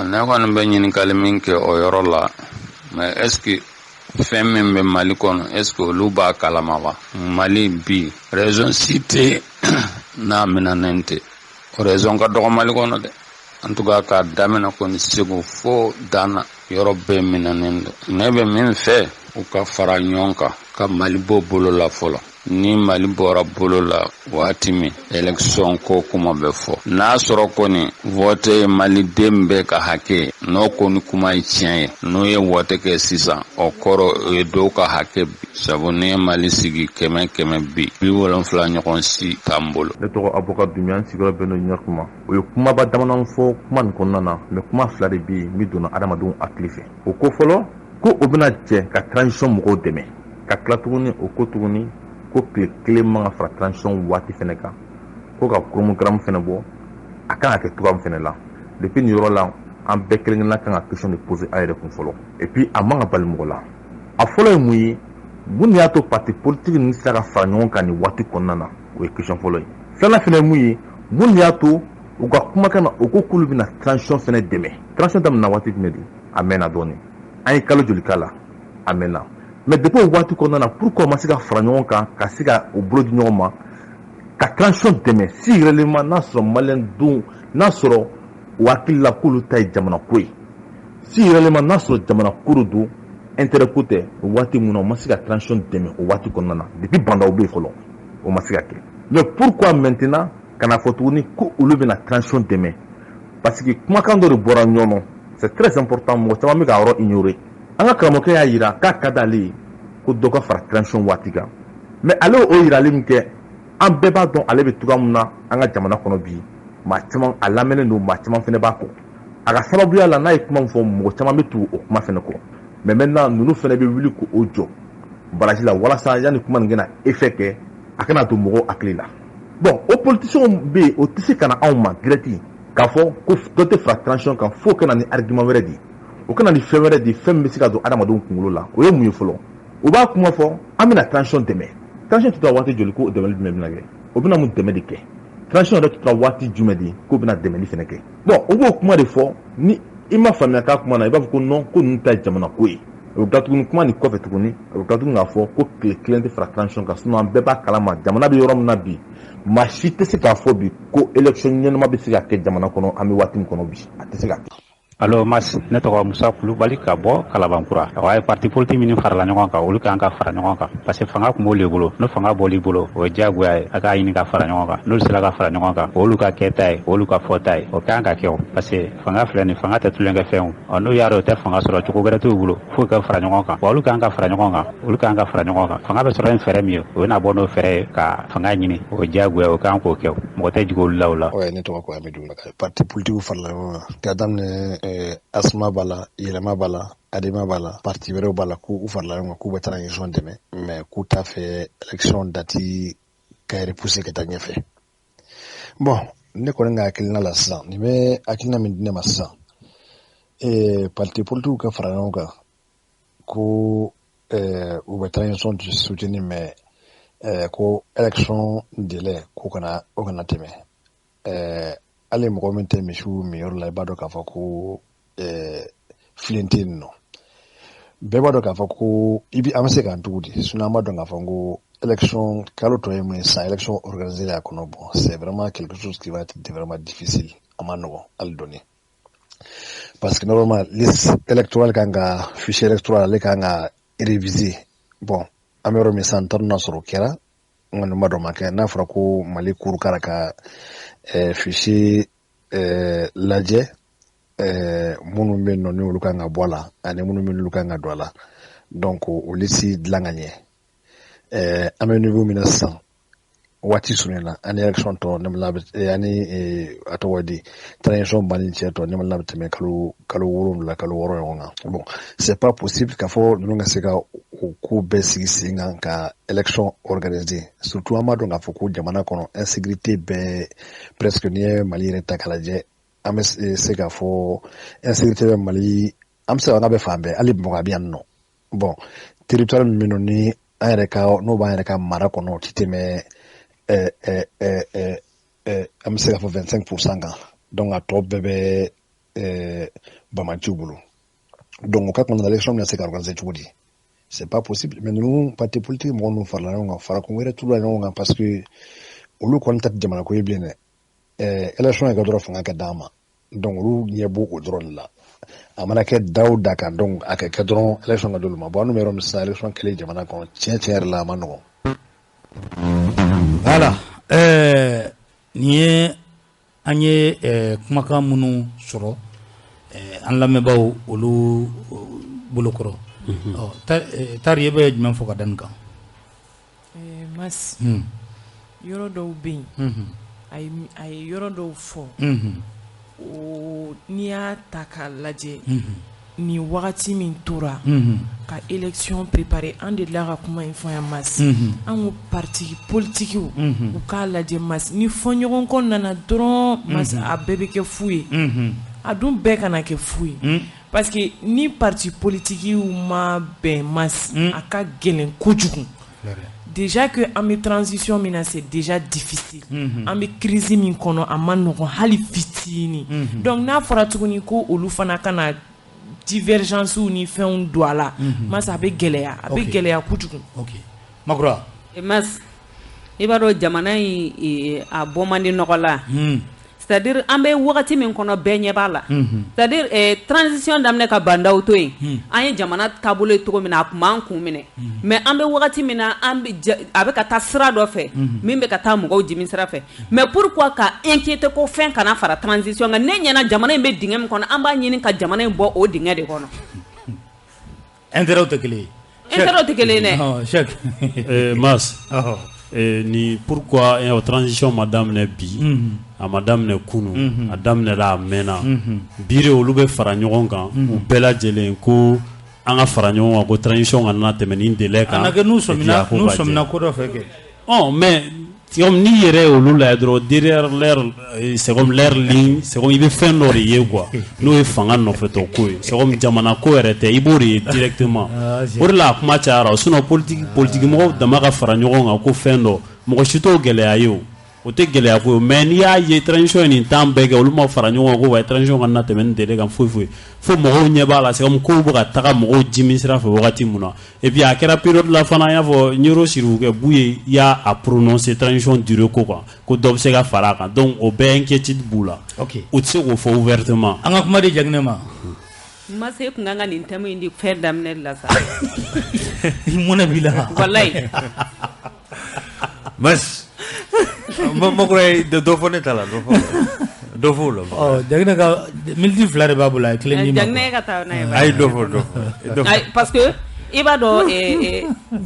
Ne kɔni bɛ ɲininkali min kɛ o yɔrɔ la, mais est ce que fɛn min bɛ Mali kɔnɔ, est ce que olu b'a kalama wa? Mali bi, région si tɛ n'a minɛnen tɛ. O région ka dɔgɔ Mali kɔnɔ dɛ. En tout cas, k'a daminɛ kɔni Segu fo dan na, yɔrɔ bɛɛ minɛnen don. Ne bɛ min fɛ, u ka fara ɲɔgɔn kan ka Mali bɔ bolo la fɔlɔ. Ni Mali bɔra bolo la waati min, élection ko kuma bɛ fɔ. N'a sɔrɔ kɔni vote ye maliden bɛɛ ka hakɛ ye, n'o kɔni kuma ye tiɲɛ ye, n'o ye vote kɛ sisan, o kɔrɔ o ye dɔw ka hakɛ bi. Sabu n'i ye Mali sigi 100 100 bi, 70 ɲɔgɔn si t'an bolo. Ne tɔgɔ Abubakar Dunbiya, n sigiyɔrɔ bɛnnen don Ɲakuma. O ye kumaba damadɔ fɔ kuma nin kɔnɔna na, mais kuma fila de bɛ yen min donna adamadenw hakili fɛ. O ko fɔlɔ, ko o bɛna jɛ ka transition mɔgɔw dɛmɛ, ka tila tuguni o ko tuguni ko tile kelen man ka fara transition waati fɛnɛ kan, ko ka chronogramme fɛnɛ bɔ, a kan ka kɛ cogoya min fɛnɛ la. Depuis nin yɔrɔ la, an bɛɛ kelen kelenna kan ka question de poser an yɛrɛ kun fɔlɔ. Et puis a man ka bali mɔgɔ la. A fɔlɔ ye mun ye? Mun de y'a to parti politique ninnu sera ka fara ɲɔgɔn kan nin waati kɔnɔna na? O ye question fɔlɔ ye. Filanan fɛnɛ ye mun ye? Mun de y'a to u ka kumakan na, u ko k'olu bɛna transition fɛnɛ dɛmɛ? Transition daminɛna waati jumɛn de? A mɛnna dɔɔnin. An ye kalo joli k'a la? A mɛnna. Mais depuis o waati kɔnɔna na, pourquoi u ma se ka fara ɲɔgɔn kan ka se ka u bolo di ɲɔgɔn ma ka transition dɛmɛ, si réellement n'a sɔrɔ maliyɛn denw n'a sɔrɔ u hakili la k'olu ta ye jamana ko ye, si réellement n'a sɔrɔ jamana ko de don, intérêt ko tɛ? O waati mun na u ma se ka transition dɛmɛ o waati kɔnɔna na? Depuis Bandaw bɛ yen fɔlɔ, o ma se ka kɛ. Mais pourquoi maintenant ka na fɔ tuguni ko olu bɛna transition dɛmɛ? Parce que kumakan dɔ de bɔra ɲɔgɔn, c'est très important, mɔgɔ caman bɛ k'a yɔrɔ ignorer. An ka karamɔgɔkɛ y'a yira k'a ka d'ale ye ko dɔ ka fara transition waati kan. Mais ale y'o yirali min kɛ, an bɛɛ b'a dɔn ale bɛ cogoya min na an ka jamana kɔnɔ bi. Maa caman a lamɛnnen don, maa caman fɛnɛ b'a kɔ. A ka sababuya la, n'a ye kuma min fɔ, mɔgɔ caman bɛ tugu o kuma fɛnɛ kɔ. Mais maintenant, ninnu fɛnɛ bɛ wuli k'o jɔ baraji la walasa yanni kuma nin kana effet kɛ, a kana don mɔgɔw hakili la. Bon, o politiciens bɛ yen, o tɛ se ka na anw ma direct k'a fɔ ko dɔ tɛ fara transition kan fo ka na ni argument wɛrɛ di, o kana ni fɛn wɛrɛ di, fɛn min bɛ se ka don adamadenw kunkolo la. O ye mun ye fɔlɔ? U b'a kuma fɔ, an bɛna transition dɛmɛ. Transition tɛ taa waati joli ko dɛmɛli jumɛn bɛna kɛ? O bɛna mun dɛmɛ de kɛ? Transition yɛrɛ tɛ taa waati jumɛn de k'o bɛna dɛmɛli fɛnɛ kɛ? Bon, o b'o kuma de fɔ. Ni i ma faamuya k'a kuma na, i b'a fɔ ko non, ko ninnu ta ye jamana ko ye. O bɛ taa tuguni kuma nin kɔfɛ tuguni, o bɛ taa tuguni k'a fɔ ko tile kelen tɛ fara transition kan. Sinon an bɛɛ b'a kalama, jamana bɛ yɔrɔ min na bi, maa si tɛ se k'a fɔ bi ko élection ɲɛnama bɛ se ka kɛ jamana kɔnɔ. An bɛ waati min kɔnɔ bi, a tɛ se ka kɛ. Allo Mas, ne tɔgɔ Musa Kulubali ka bɔ Kalabankura. A ye parti politique minnu farala ɲɔgɔn kan, olu kan ka fara ɲɔgɔn kan parce que fanga tun b'olu de bolo. N'o fanga bɔl'i bolo, o ye diyagoya ye a k'a ɲini ka fara ɲɔgɔn kan. N'olu sera ka fara ɲɔgɔn kan, olu ka kɛta ye, olu ka fɔta ye, o kan ka kɛ o, parce que fanga filɛ nin, fanga tɛ tulonkɛ fɛn o. Ɔ, n'u y'a dɔn u tɛ fanga sɔrɔ, cogo wɛrɛ t'u bolo f'u ka fara ɲɔgɔn kan. Wa olu kan ka fara ɲɔgɔn kan, olu kan ka fara ɲɔgɔn kan. Fanga bɛ sɔrɔ ni fɛɛrɛ min ye, o bɛna bɔ n'o fɛɛrɛ ye ka fanga ɲini, o ye diyagoya, o kan k'o kɛ. Mɔgɔ tɛ jigin olu la o la. Ne tɔgɔ ko Amidu. Parti politique farala ɲɔgɔn kan ka daminɛ, Asma b'a la, Yɛlɛma b'a la, Adema b'a la, parti wɛrɛw b'a la, k'u farala ɲɔgɔn kan k'u bɛ transition dɛmɛ, mais k'u t'a fɛ élection date ka repousser ka taa ɲɛfɛ. Bon, ne kɔni ka hakilina la sisan, nin bɛ hakilina min di ne ma sisan, parti politique ka fara ɲɔgɔn kan ko u bɛ transition soutenir, mais ko élection délai ko kana o kana tɛmɛ. Hali mɔgɔ min tɛ misiw minyɔrɔ la, i b'a dɔn k'a fɔ ko filen tɛ yen nɔ. Bɛɛ b'a dɔn k'a fɔ ko i bi an bɛ se k'an tugu di, sinon an b'a dɔn k'a fɔ ko élection kalo tɔ ye mun ye sisan, élection organisée a kɔnɔ, bon, c'est vraiment quelque chose qui va être vraiment difficile. A ma nɔgɔn hali dɔɔni, parce que normalement liste électorale kan ka, fichier électoral ale kan ka réviser. Bon, an bɛ yɔrɔ min sisan, n t'a dɔn n'a sɔrɔ o kɛra, n kɔni b'a dɔn ma kɛ. N'a fɔra ko Mali cour kara ka Fichier lajɛ, minnu bɛ yen nɔ ni olu kan ka bɔ a la ani minnu bɛ olu kan ka don a la, donc o liste dilan ka ɲɛ. An bɛ niveau min na sisan, waati surunyana, ani élection tɔ ne ani a tɔgɔ di transition banni cɛ tɔ ne bɛ tɛmɛ kalo 7, kalo 6 ɲɔgɔn kan. Bon, c'est pas possible k'a fɔ ninnu ka se ka o ko bɛɛ sigi sen kan ka élection organiser, surtout an b'a dɔn k'a fɔ ko jamana kɔnɔ insécurité bɛɛ presque. N'i ye Mali yɛrɛ ta k'a lajɛ, an bɛ se k'a fɔ insécurité bɛ Mali, an bɛ se k'a bɛ fan bɛɛ, hali Bamakɔ a bɛ yan nɔ. Bon, territoire min bɛ yen nɔ ni an yɛrɛ ka n'o b'an yɛrɛ ka mara kɔnɔ, o ti tɛmɛ an bɛ se k'a fɔ 25% kan. Donc a tɔ bɛɛ bɛ bamaciw bolo. Donc o ka kɔnɔna, élection bɛna se ka organiser cogo di? C'est pas possible. Mais ninnu parti politique mɔgɔ ninnu farala ɲɔgɔn kan, farakun wɛrɛ t'u la ɲɔgɔn kan, parce que olu kɔni ta tɛ jamana ko ye bilen dɛ. Élection kɛ dɔrɔn, fanga ka d'an ma. Donc olu ɲɛ b'o o dɔrɔn de la. A mana kɛ da o da kan, donc a ka kɛ dɔrɔn élection ka d'olu ma. Bon, an dun bɛ yɔrɔ min sisan, élection kɛlen jamana kɔnɔ, tiɲɛ tiɲɛ yɛrɛ la, a ma nɔgɔn. Voilà, nin ye an ye kumakan minnu sɔrɔ an lamɛnbaaw olu bolokɔrɔ. Ɔ, tari e bɛ jumɛn fɔ ka da nin kan? Mas, yɔrɔ dɔw bɛ yen, a ye yɔrɔ dɔw fɔ o, n'i y'a ta k'a lajɛ, nin wagati min tora ka élection préparer, an delila ka kuma in fɔ yan, Mas. An ko parti politique u k'a lajɛ, Mas, ni fɔɲɔgɔnkɔ nana dɔrɔn, Mas, a bɛɛ bɛ kɛ fu ye. A dun bɛɛ kana kɛ fu ye, parce que ni parti politique ma bɛn, Mas, a ka gɛlɛn kojugu. Déjà que an bɛ transition min na, c'est déjà difficile. An bɛ crise min kɔnɔ, a ma nɔgɔn hali fitinin. Donc n'a fɔra tuguni ko olu fana ka na divergence ni fɛnw don a la, Mas, a bɛ gɛlɛya, a bɛ gɛlɛya kojugu. Ok, Makura. Mas, i b'a dɔn jamana in a bɔ man di nɔgɔ la, c'est à dire an bɛ wagati min kɔnɔ, bɛɛ ɲɛ b'a la, c'est à dire transition daminɛ ka bandaw to yen, an ye jamana taabolo ye cogo min na, a tun b'an kun minɛ. Mais an bɛ wagati min na, an bɛ a bɛ ka taa sira dɔ fɛ min bɛ ka taa mɔgɔw jimi sira fɛ. Mais pourquoi ka inquiéter ko fɛn kana fara transition kan? Ne ɲɛna, jamana in bɛ dingɛ min kɔnɔ, an b'a ɲini ka jamana in bɔ o dingɛ de kɔnɔ. Intérêt tɛ kelen ye. Intérêt tɛ kelen ye dɛ. Cheikh. Mas, ni pourquoi transition ma daminɛ bi, a ma daminɛ kunun, a daminɛra a mɛnna. Bi de olu bɛ fara ɲɔgɔn kan, u bɛɛ lajɛlen ko an ka fara ɲɔgɔn kan ko transition kana tɛmɛ nin délai kan. A na kɛ n'u sɔmina ko dɔ fɛ kɛ. Ɔ, mais comme n'i yɛrɛ ye olu lajɛ dɔrɔn, derrière leur, c'est comme leur ligne, c'est comme i bɛ fɛn dɔ de ye quoi, n'o ye fanga nɔfɛtɔ ko ye, c'est comme jamana ko yɛrɛ tɛ, i b'o de ye directement. O de la a kuma cayara. Sinon politique mɔgɔw dama ka fara ɲɔgɔn kan ko fɛn dɔ, mɔgɔ si t'o gɛlɛya ye, o o tɛ gɛlɛya ko ye. Mais n'i y'a ye transition ye nin temps bɛɛ kɛ, olu ma fara ɲɔgɔn kan ko wa transition kana tɛmɛ nin délai kan, foyi foyi, fo mɔgɔw ɲɛ b'a la, c'est comme kow bɛ ka taga mɔgɔw jimi sira fɛ wagati mun na. Et puis a kɛra période la fana, an y'a fɔ n Yoro Sirifukɛ Buye y'a a prononcé transition durée ko kan, ko dɔ bɛ se ka fara a kan. Donc o bɛɛ inquiétude b'u la. U tɛ se k'o fɔ ouvertement. An ka kuma di Jaginɛ ma. Ma se kun kan ka nin thème in di fɛn daminɛ la sa. Mɔnɛ b'i la. Walayi. Mas, Makura ye dɔ fɔ ne ta la, dɔ fɔ o la. Ɔ, Jaginɛ ka miniti 2 de b'a bolo, a ye kelen d'i ma. Jaginɛ ka taa n'a ye. A ye dɔ fɔ, dɔ fɔ. Ayi, parce que i b'a dɔn,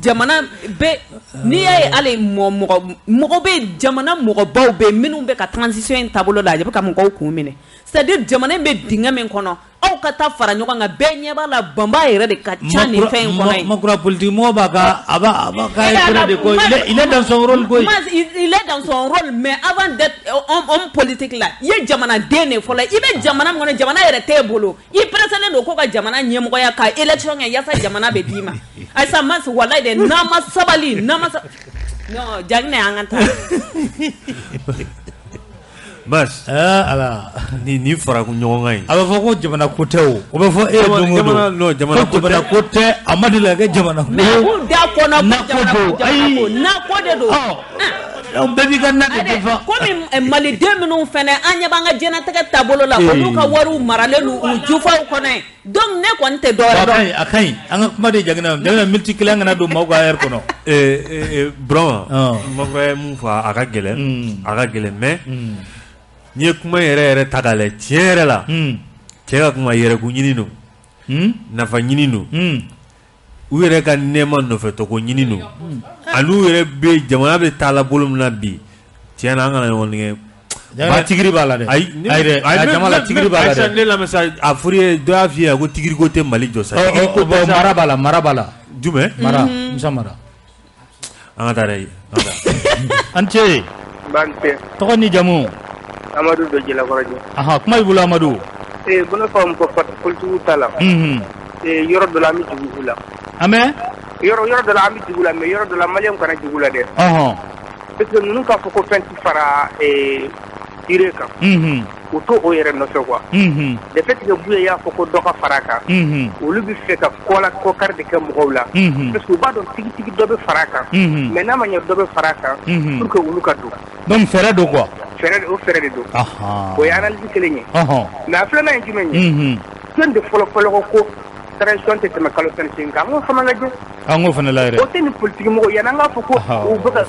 jamana bɛɛ, n'i y'a ye hali mɔgɔ mɔgɔ bɛ jamana, mɔgɔbaw bɛ minnu bɛ ka transition in taabolo la, a bɛ ka mɔgɔw kun minɛ, c'est à dire jamana in bɛ dingɛ min kɔnɔ, aw ka taa fara ɲɔgɔn kan, bɛɛ ɲɛ b'a la, banba yɛrɛ de ka ca nin fɛn in kɔnɔ yen. Makura, politique mɔgɔ b'a ka a b'a ka intérêt de ko il est dans son rôle koyi. Il est dans son rôle, mais avant d'être homme politique là, i ye jamanaden de fɔlɔ. I bɛ jamana min kɔnɔ, jamana yɛrɛ t'e bolo, i pressé don ko ka jamana ɲɛmɔgɔya ka élection kɛ yaasa jamana bɛ d'i ma. Ayisa Mas, walayi dɛ, n'an ma sabali, n'an ma non, Jaginɛ, an ka taa. Mas. Ala. Ni farakun ɲɔgɔn kan in. A bɛ fɔ ko jamana ko tɛ o. O bɛ fɔ e ye don o don. Non, jamana ko jamana ko tɛ, a ma deli ka kɛ jamana ko. Mais a b'u da kɔnɔ ko jamana ko, jamana ko, nako de don. Bɛɛ b'i ka na de défend. Komi maliden minnu fɛnɛ, an ɲɛ b'an ka diɲɛnatigɛ taabolo la, olu ka wariw maralen don u jufaw kɔnɔ yen. Donc ne kɔni tɛ dɔwɛrɛ dɔn. A ka ɲi, an ka kuma de Jaginɛ ma. Jaginɛ, miniti kelen, an kana don maaw ka heure kɔnɔ. Burama, Makura ye mun fɔ, a ka gɛlɛn, a ka gɛlɛn, mais N'i ye kuma yɛrɛ yɛrɛ ta k'a lajɛ, tiɲɛ yɛrɛ la, cɛ ka kuma yɛrɛkun ɲini don, nafa ɲini don, u yɛrɛ ka nɛɛma nɔfɛtɔko ɲini don, an'u yɛrɛ bɛ jamana bɛ taa la bolo min na bi, tiɲɛ na an kana ɲɔgɔn nɛgɛ. Ba tigiri b'a la dɛ. Ayi dɛ, a jama la tigiri b'a la dɛ. Ne lamɛn sa, a fɔr'i ye, dɔ y'a f'i ye ko tigiri ko tɛ Mali jɔ sa. Mara b'a la, mara b'a la. Jumɛn? Mara, Musa Mara. An ka taa dɛ. An ce. Tɔgɔ ni jamu? Amadu don Jalakɔrɔji. Ahan, kuma b'i bolo Amadu. Ee, ne fa mun fɔ parti politique ta la. Yɔrɔ dɔ la an bɛ jigin u la. An bɛ? Yɔrɔ dɔ la an bɛ jigin u la, mais yɔrɔ dɔ la maliyɛnw kana jigin u la dɛ. Parce que ninnu k'a fɔ ko fɛn tɛ fara durée kan. U t'o o yɛrɛ nɔfɛ quoi. Le fait que Buye y'a fɔ ko dɔ ka fara a kan. Olu bɛ fɛ ka kɔ la kɔkari de kɛ mɔgɔw la. Parce que u b'a dɔn tigitigi dɔ bɛ fara a kan. Mais n'a ma ɲɛ dɔ bɛ fara a kan. Pour que olu ka don. Donc fɛɛrɛ don quoi. Fɛɛrɛ, o fɛɛrɛ de don. O ye analyse kelen ye. Mais a filanan ye jumɛn ye? Jɔn de fɔlɔ fɔlɔ ko transition tɛ tɛmɛ kalo 18 kan? An k'o fana lajɛ. An k'o fana lajɛ. O tɛ nin politique mɔgɔ yanni an k'a fɔ ko u bɛ ka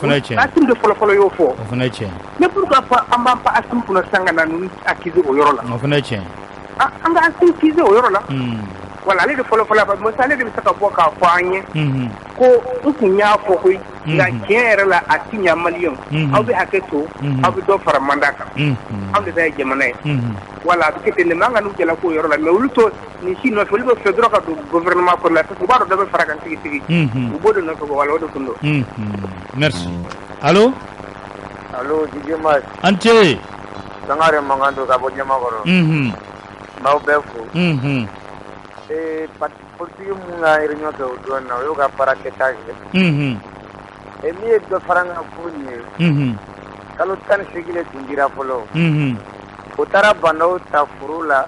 Assimi de fɔlɔ fɔlɔ y'o fɔ. O fana ye tiɲɛ. Mais pourquoi pas an b'an pan Assimi kunna sisan ka na ninnu accuser o yɔrɔ la? O fana ye tiɲɛ. An ka Assimi accuser o yɔrɔ la. Voilà, ale de fɔlɔ fɔlɔ y'a fɔ, mais ale de bɛ se ka bɔ k'a fɔ an ye. Ko n kun y'a fɔ koyi. Nka tiɲɛ yɛrɛ la a ti ɲɛ maliyɛnw. Aw bɛ hakɛ to. Aw bɛ dɔ fara mandat kan. Anw de ta ye jamana ye. Voilà, a bɛ kɛ ten de, mais an ka n'u jalaki o yɔrɔ la, mais olu to nin si nɔfɛ, olu bɛ fɛ dɔrɔn ka don gouvernement kɔnɔ la, parce que u b'a dɔn dɔ bɛ fara kan tigitigi. U b'o de nɔfɛ, voilà, o de tun don. Merci. Allo? Allo, DJ Mas. An ce. Sangare mankan don ka bɔ Ɲamakɔrɔ. N b'aw bɛɛ fo. Ee, parti politique mun ka réunion kɛ o don na, o y'o ka baara kɛta ye. E min ye dɔ fara n ka ko nin ye. Kalo 18 de tun dira fɔlɔ. O taara bandaw ta foro la.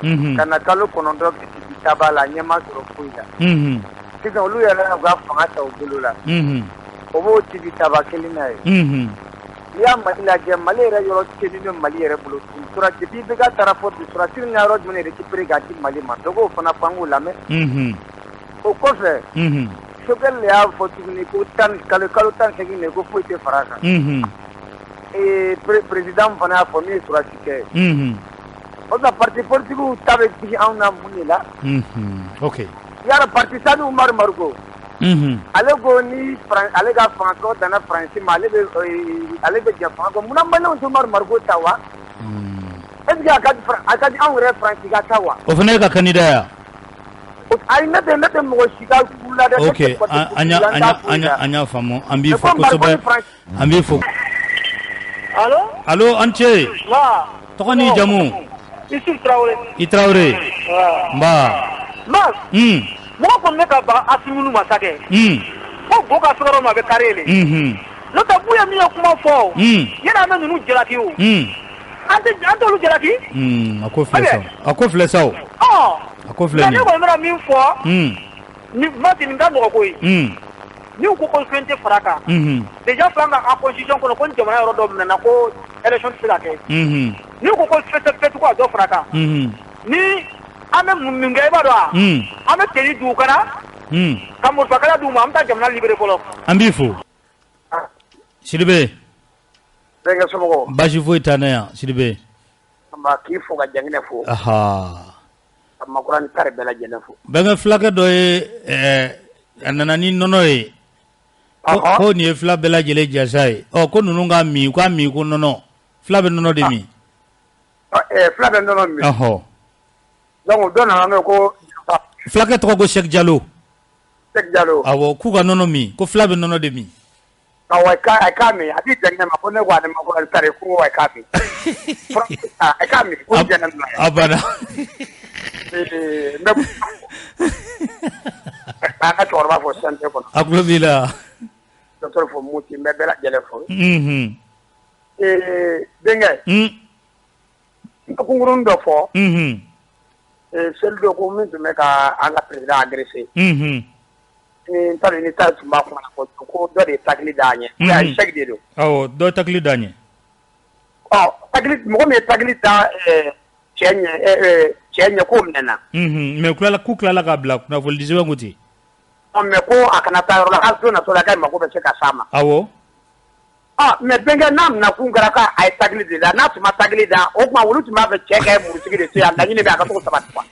Ka na kalo 9 kɛ sigi taba la, ɲɛ ma sɔrɔ foyi la. Sisan olu yɛrɛ y'u ka fanga ta u bolo la. O b'o tigi taba kelen na ye. N'i y'a Mali lajɛ, Mali yɛrɛ yɔrɔ cɛnni bɛ Mali yɛrɛ bolo. Sɔrɔsi depuis IBK taara fɔ bi, sɔrɔsi ka yɔrɔ jumɛn de récupéré k'a di Mali ma? Dɔ k'o fana fɔ an k'o lamɛn. O kɔfɛ, Choguel de y'a fɔ tuguni ko tan kalo 18 de ko foyi tɛ fara a kan. Ee, président fana y'a fɔ min ye sɔrɔsi kɛ ye. O tuma parti politique ta bɛ digi anw na mun de la? Ok. Yala parti Sani Umaru Mariko. Ale ko ni ale ka fanga sɔrɔ danna Faransi ma, ale bɛ jɛ fanga kɔ. Munna maliyɛnw tɛ Umaru Mariko ta wa? Est ce que a ka di anw yɛrɛ Faransi ka ta wa? O fana ye ka candidat ya? Ayi, ne tɛ mɔgɔ si ka kuru la dɛ. Ok, an y'a faamu, an b'i fo kosɛbɛ, an b'i fo. Allo? Allo, an ce. Tɔgɔ ni jamu? Isuf Traoré. I Traoré. Nba. Mas. Mɔgɔ kɔni bɛ ka baga Assimi ma sa kɛ. Ko bo ka sukaro ma a bɛ kari le. N'o tɛ Buye min ye kuma fɔ o. Yanni an bɛ ninnu jalaki o. An t'olu jalaki. A ko filɛ sa. A ko filɛ sa o. A ko filɛ nin ye. Ne kɔni bɛna min fɔ. Ni Mati nin ka nɔgɔ koyi. N'u ko ko fɛn tɛ fara kan. Déjà fila ka constitution kɔnɔ ko ni jamana yɔrɔ dɔ minɛna ko élection tɛ se ka kɛ. N'u ko ko fɛn tɛ tugun a dɔ fara kan. Ni an bɛ mun kɛ i b'a dɔn wa? An bɛ tenue d'u kana. Ka morifakala d'u ma, an bɛ taa jamana libérer fɔlɔ. An b'i fo. Sidibe. Bɛnkɛ somɔgɔw? Baasi foyi t'an na yan Sidibe. Nba k'i fo ka Janginɛ fo. Ka Makura ni kari bɛɛ lajɛlen fo. Bɛnkɛ fulakɛ dɔ ye a nana ni nɔnɔ ye. Ko nin ye fila bɛɛ lajɛlen jasa ye. Ɔ ko ninnu ka min, u ka min ko nɔnɔ. Fila bɛ nɔnɔ de min. Fila bɛ nɔnɔ min. Donc dɔ nana n'o ko. Fulakɛ tɔgɔ ko Sɛki Jalo. Sɛki Jalo. Awɔ, k'u ka nɔnɔ min, ko fila bɛ nɔnɔ de min. Awɔ, a k'a min, a di Janginɛ ma ko ne ko ale ma ko tari ko a k'a min. A k'a min ko Janginɛ ma. A banna. N bɛ an ka cɛkɔrɔba fo santé kɔnɔ. A tulo b'i la. Docteur fo Muti, n bɛ bɛɛ lajɛlen fo. Denkɛ. N bɛ kunkurunin dɔ fɔ. Seli dɔ ko min tun bɛ ka an ka président agressé. Ni n t'a dɔn ni ta tun b'a kuma na ko dɔ de ye takili d'a ɲɛ. Échec de don. Awɔ, dɔ ye takili d'a ɲɛ. Ɔ takili, mɔgɔ min ye takili da cɛ ɲɛ k'o minɛna. Mais k'u tilala k'a bila kunnafoni sɛbɛn ko ten. Ɔ mais ko a kana taa yɔrɔ la, hali don natɔ la k'a mako bɛ se ka s'a ma. Awɔ. Mais bɛnkɛ n'a nakun kɛra k'a ye tagili de la, n'a tun ma tagili da, o tuma olu tun b'a fɛ cɛ ka murutigi de to yen, a laɲini bɛ a ka to sabati quoi.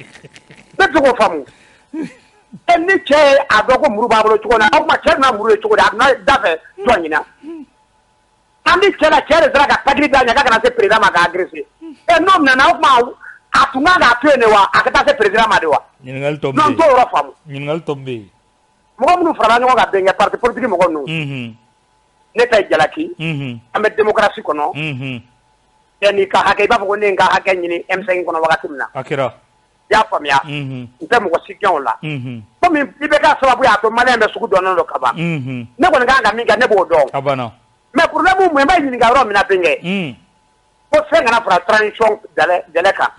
Ne tɛ k'o faamu. Ni cɛ ye a dɔn ko muru b'a bolo cogo min na, o tuma cɛ bɛna muru ye cogo di? A bɛna da fɛ jɔn ɲina? An bɛ cɛ la, cɛ de sera ka tagili da ɲɛ k'a kana se président ma k'a agressé. N'o minɛna, o tuma a tun kan k'a to yen de wa? A ka taa se président ma de wa? Ɲininkali tɔ bɛ yen. Non, n t'o yɔrɔ faamu. Ɲininkali tɔ bɛ yen. Mɔgɔ minnu farala ɲɔgɔn kan bɛnkɛ parti politique mɔgɔ ninnu. Ne ta ye jalaki. An bɛ démocratie kɔnɔ. Bɛɛ n'i ka hakɛ, i b'a fɔ ko ne ye n ka hakɛ ɲini M5 kɔnɔ wagati min na. A kɛra. I y'a faamuya. N tɛ mɔgɔ si gɛn o la. Komi i bɛ k'a sababu ye a to malien bɛ sugu dɔnnen don ka ban. Ne kɔni kan ka min kɛ, ne b'o dɔn. A banna. Mais problème mun, n b'a ɲininka yɔrɔ min na bɛnkɛ. Ko fɛn kana fara transition dɛlɛ kan.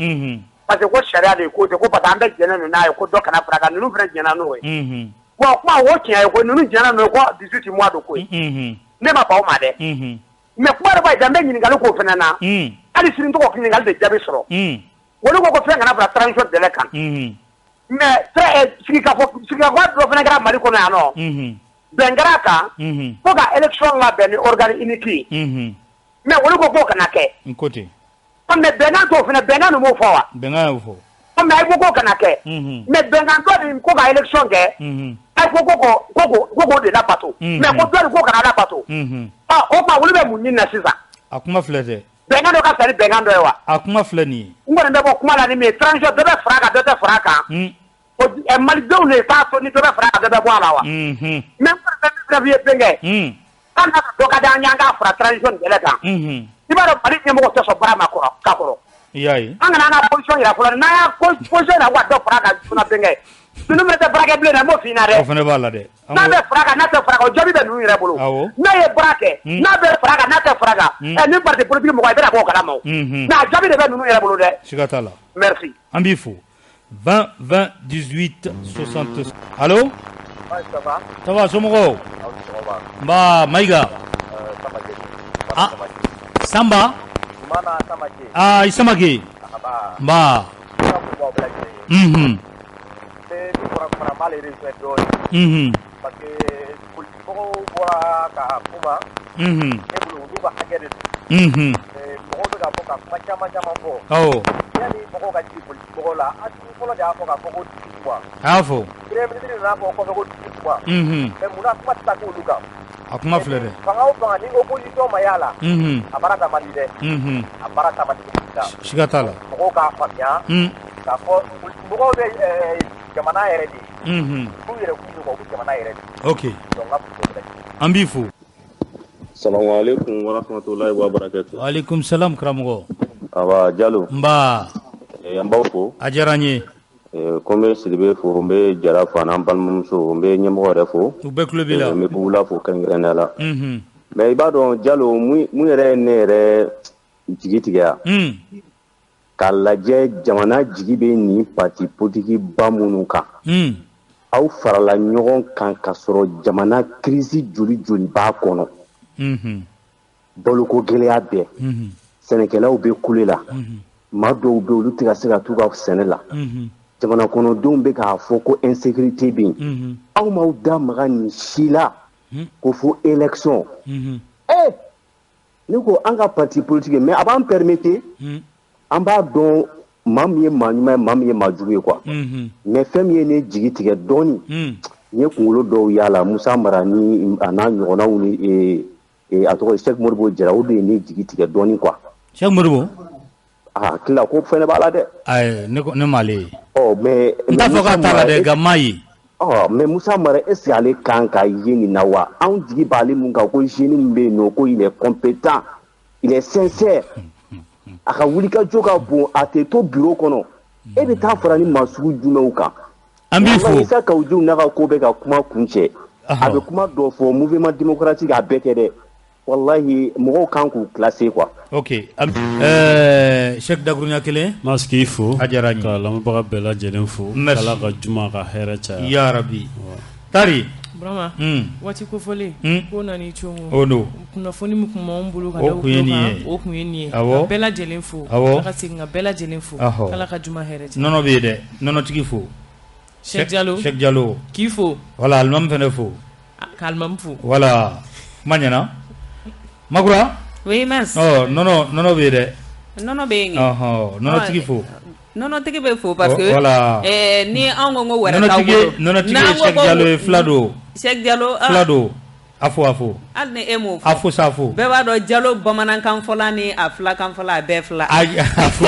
Parce que ko sariya de ko ten, ko parce que an bɛɛ jɛnnen don n'a ye, ko dɔ kana fara kan, ninnu fana jɛnna n'o ye. Bon, kuma o tiɲɛ ye ko ninnu jɛnna n'o ye ko 18 mois de ko ye. Ne ma ban o ma dɛ. Mais kuma dɔ b'a jira, n bɛ ɲininkali k'o fana na. Hali sini n tɔgɔ ɲininkali de jaabi sɔrɔ. Olu ko fɛn kana fara transition dɛlɛ kan. Mais sigikafɔ dɔ fana kɛra Mali kɔnɔ yan nɔ. Bɛn kɛra a kan. Fo ka élection labɛn ni organe unique ye. Mais olu ko k'o kana kɛ. N ko ten. Mais bɛnkan t'o fana, bɛnkan ninnu m'o fɔ wa? Bɛnkan y'o fɔ. Mais a ko k'o kana kɛ. Mais bɛnkan dɔ de ko ka élection kɛ. A ko k'o de labato. Mais ko dɔ de ko kana labato. O tuma olu bɛ mun ɲini na sisan? A kuma filɛ dɛ. Bɛnkan dɔ ka fisa ni bɛnkan dɔ ye wa? A kuma filɛ nin ye. N kɔni bɛ bɔ kuma la ni min ye, transition dɔ bɛ fara a kan, dɔ tɛ fara a kan. Malidenw de t'a to ni dɔ bɛ fara a kan, dɔ bɛ bɔ a la wa? Mais n kɔni bɛ min fana f'i ye bɛnkɛ. An n'a dɔ ka di an ye, an k'a fara transition dɛlɛ kan. I b'a dɔn Mali ɲɛmɔgɔ tɛ sɔn baara ma kɔrɔ ka kɔrɔ. I y'a ye. An kana an ka position yira fɔlɔ, n'an y'a position yira ko ka dɔ fara a kan joona bɛnkɛ. Ninnu fana tɛ baara kɛ bilen dɛ, n b'o f'i ɲɛna dɛ. O fana b'a la dɛ. N'a bɛ fara a kan, n'a tɛ fara a kan, o jaabi bɛ ninnu yɛrɛ bolo. N'a ye baara kɛ, n'a bɛ fara a kan, n'a tɛ fara a kan, ni parti politique mɔgɔ i bɛna bɔ o kalama o. Mais a jaabi de bɛ ninnu yɛrɛ bolo dɛ. Siga t'a la. Merci. An b'i fo. 20 20 18 60. Allo? Ça va? Ça va, somɔgɔw? Nba Mayiga. Ah, Samba? Ah, i Samake. Nba. Parce que politique mɔgɔw bɔra ka kuma. Ne bolo olu ka hakɛ de don. Mɔgɔw bɛ ka fɔ ka kuma caman caman fɔ. Awɔ. Yanni mɔgɔw ka jigin politique mɔgɔw la, Assimi fɔlɔ de y'a fɔ k'a fɔ ko 18 mois. A y'a fɔ. Premier ministre nana fɔ kɔfɛ ko 18 mois. Mais munna kuma tɛ taa k'olu kan? A kuma filɛ dɛ. Fanga o fanga ni opposition ma y'a la. A baara ta man di dɛ. A baara ta man di. Siga t'a la. Mɔgɔw k'a faamuya. K'a fɔ politique mɔgɔw bɛ jamana yɛrɛ de ye. K'u yɛrɛ k'u ɲɔgɔn, u bɛ jamana yɛrɛ de ye. Ok. Donc n ka foli bɛ bɛɛ An b'i fo. Salamu aleykum wa rahmatulahi wa barakatu. Wa aleykum salam karamɔgɔ. Aba Jalo. Nba. An b'aw fo. A diyara n ye. Ko n bɛ Sidibe fo, n bɛ Jara fo, an'an balimamuso, n bɛ ɲɛmɔgɔ yɛrɛ fo. U bɛɛ tulo b'i la. N bɛ Bugula fo kɛrɛnkɛrɛnnenya la. Mais i b'a dɔn Jalo, mun yɛrɛ ye ne yɛrɛ jigi tigɛ yan. K'a lajɛ jamana jigi bɛ nin parti politique ba minnu kan. Aw farala ɲɔgɔn kan ka sɔrɔ jamana crise joli joli b'a kɔnɔ. Baloko gɛlɛya bɛɛ. Sɛnɛkɛlaw bɛ kule la. Maa dɔw bɛ olu tɛ ka se ka t'u ka sɛnɛ la. Jamana kɔnɔdenw bɛ k'a fɔ ko insécurité bɛ yen. Aw m'aw da maga nin si la ko fo élection. Ne ko an ka parti politique, mais a b'an permettre an b'a dɔn maa min ye maa ɲuman ye, maa min ye maa jugu ye quoi. Mais fɛn min ye ne jigi tigɛ dɔɔni, n ye kunkolo dɔw y'a la, Musa Mara ni a n'a ɲɔgɔnnaw ni a tɔgɔ Cheikh Modibo Jara, o de ye ne jigi tigɛ dɔɔni quoi. Cheikh Modibo? Ah, tila ko fɛnɛ b'a la dɛ. Ayi, ne m'ale ye. Ɔ mais n t'a fɔ k'a t'a la dɛ, nka n m'a ye. Ɔ mais Musa Mara, est ce que ale kan ka ye nin na wa? Anw jigi b'ale mun kan ko jeune min bɛ yen nɔ, ko il est compétent, il est sincère. A ka wulikajɔ ka bon, a tɛ to bureau kɔnɔ. E bɛ taa fara ni maa sugu jumɛnw kan? An b'i fo. Isa Kawu Djim n'a ka ko bɛ ka kuma kun cɛ. A bɛ kuma dɔ fɔ mouvement démocratique a bɛɛ kɛ dɛ. Wallahi mɔgɔw kan k'u classer quoi. Ok. Cheikh dakuruɲa kelen. Mas k'i fo. A diyara n ye. Ka lamɛnbaga bɛɛ lajɛlen fo. Merci. Ala ka juma ka hɛrɛ caya. Ya Rabi. Tari. Burama. Waati kofɔlen. Ko nana cogo. O don. Kunnafoni min tun b'anw bolo ka da o kun ye nin ye. O kun ye nin ye. Awɔ. Ka bɛɛ lajɛlen fo. Awɔ. Ka segin ka bɛɛ lajɛlen fo. Ala ka juma hɛrɛ caya. Nɔnɔ bɛ yen dɛ. Nɔnɔtigi fo. Cheikh Jalo. Cheikh Jalo. K'i fo. Voilà, alimami fana fo. Ka alimami fo. Voilà. Kuma ɲɛna. Makura. Oui, Mas. Ɔ, nɔnɔ bɛ yen dɛ. Nɔnɔ bɛ yen. Ɔhɔn, nɔnɔtigi fo. Nɔnɔtigi bɛ fo parce que voilà. Ni anw ko wɛrɛ t'aw bolo. Nɔnɔtigi ye Cheikh Diallo ye, fila don. Cheikh Diallo. Fila don. A fo a fo. Hali ni e m'o fɔ. A fo sa fo. Bɛɛ b'a dɔn Jalo bamanankan fɔla ni a filakan fɔla a bɛɛ fila. A fo.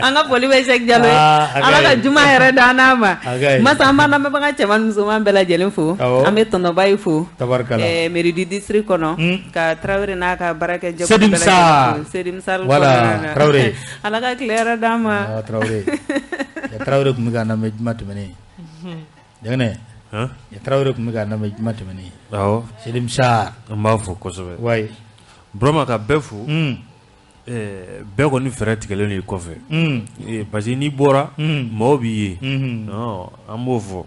An ka foli bɛ Cheikh Jalo ye. Ala ka juma yɛrɛ d'an n'a ma. Masa an b'an lamɛnbaga cɛman ni musoman bɛɛ lajɛlen fo. An bɛ tɔnɔba ye fo. Tabarikala. Mairie du district kɔnɔ. Ka Tarawele n'a ka baarakɛ jɛkulu bɛɛ lajɛlen fo. Sedim Sar. Voilà Tarawele. Ala ka tile hɛrɛ d'an ma. Tarawele. Tarawele tun bɛ k'an lamɛn juma tɛmɛnen. Jaginɛ. Tarawele tun bɛ k'an lamɛn juma tɛmɛnen. Awɔ. Sedim Sar. An b'a fo kosɛbɛ. Wayi. Burama ka bɛɛ fo. Bɛɛ kɔni fɛɛrɛ tigɛlen don i kɔfɛ. Parce que n'i bɔra mɔgɔw b'i ye. An b'o fɔ.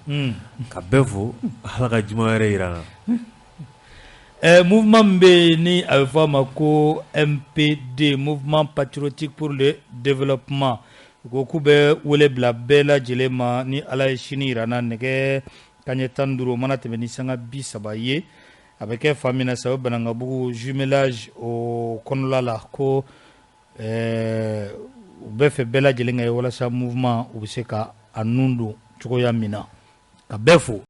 Ka bɛɛ fo Ala ka juma wɛrɛ jira an na. Mouvement min bɛ yen ni a bɛ fɔ a ma ko MPD, Mouvement Patriotique pour le Développement. U ko k'u bɛ wele bila bɛɛ lajɛlen ma ni Ala ye sini jira an na nɛgɛ kanɲɛ 15 o mana tɛmɛ ni sanga 30 ye. A bɛ kɛ fan min na sa o Banankabugu jumelage o kɔnɔla la ko u bɛ fɛ bɛɛ lajɛlen ka ye walasa mouvement u bɛ se ka a nun don cogoya min na ka bɛɛ fo.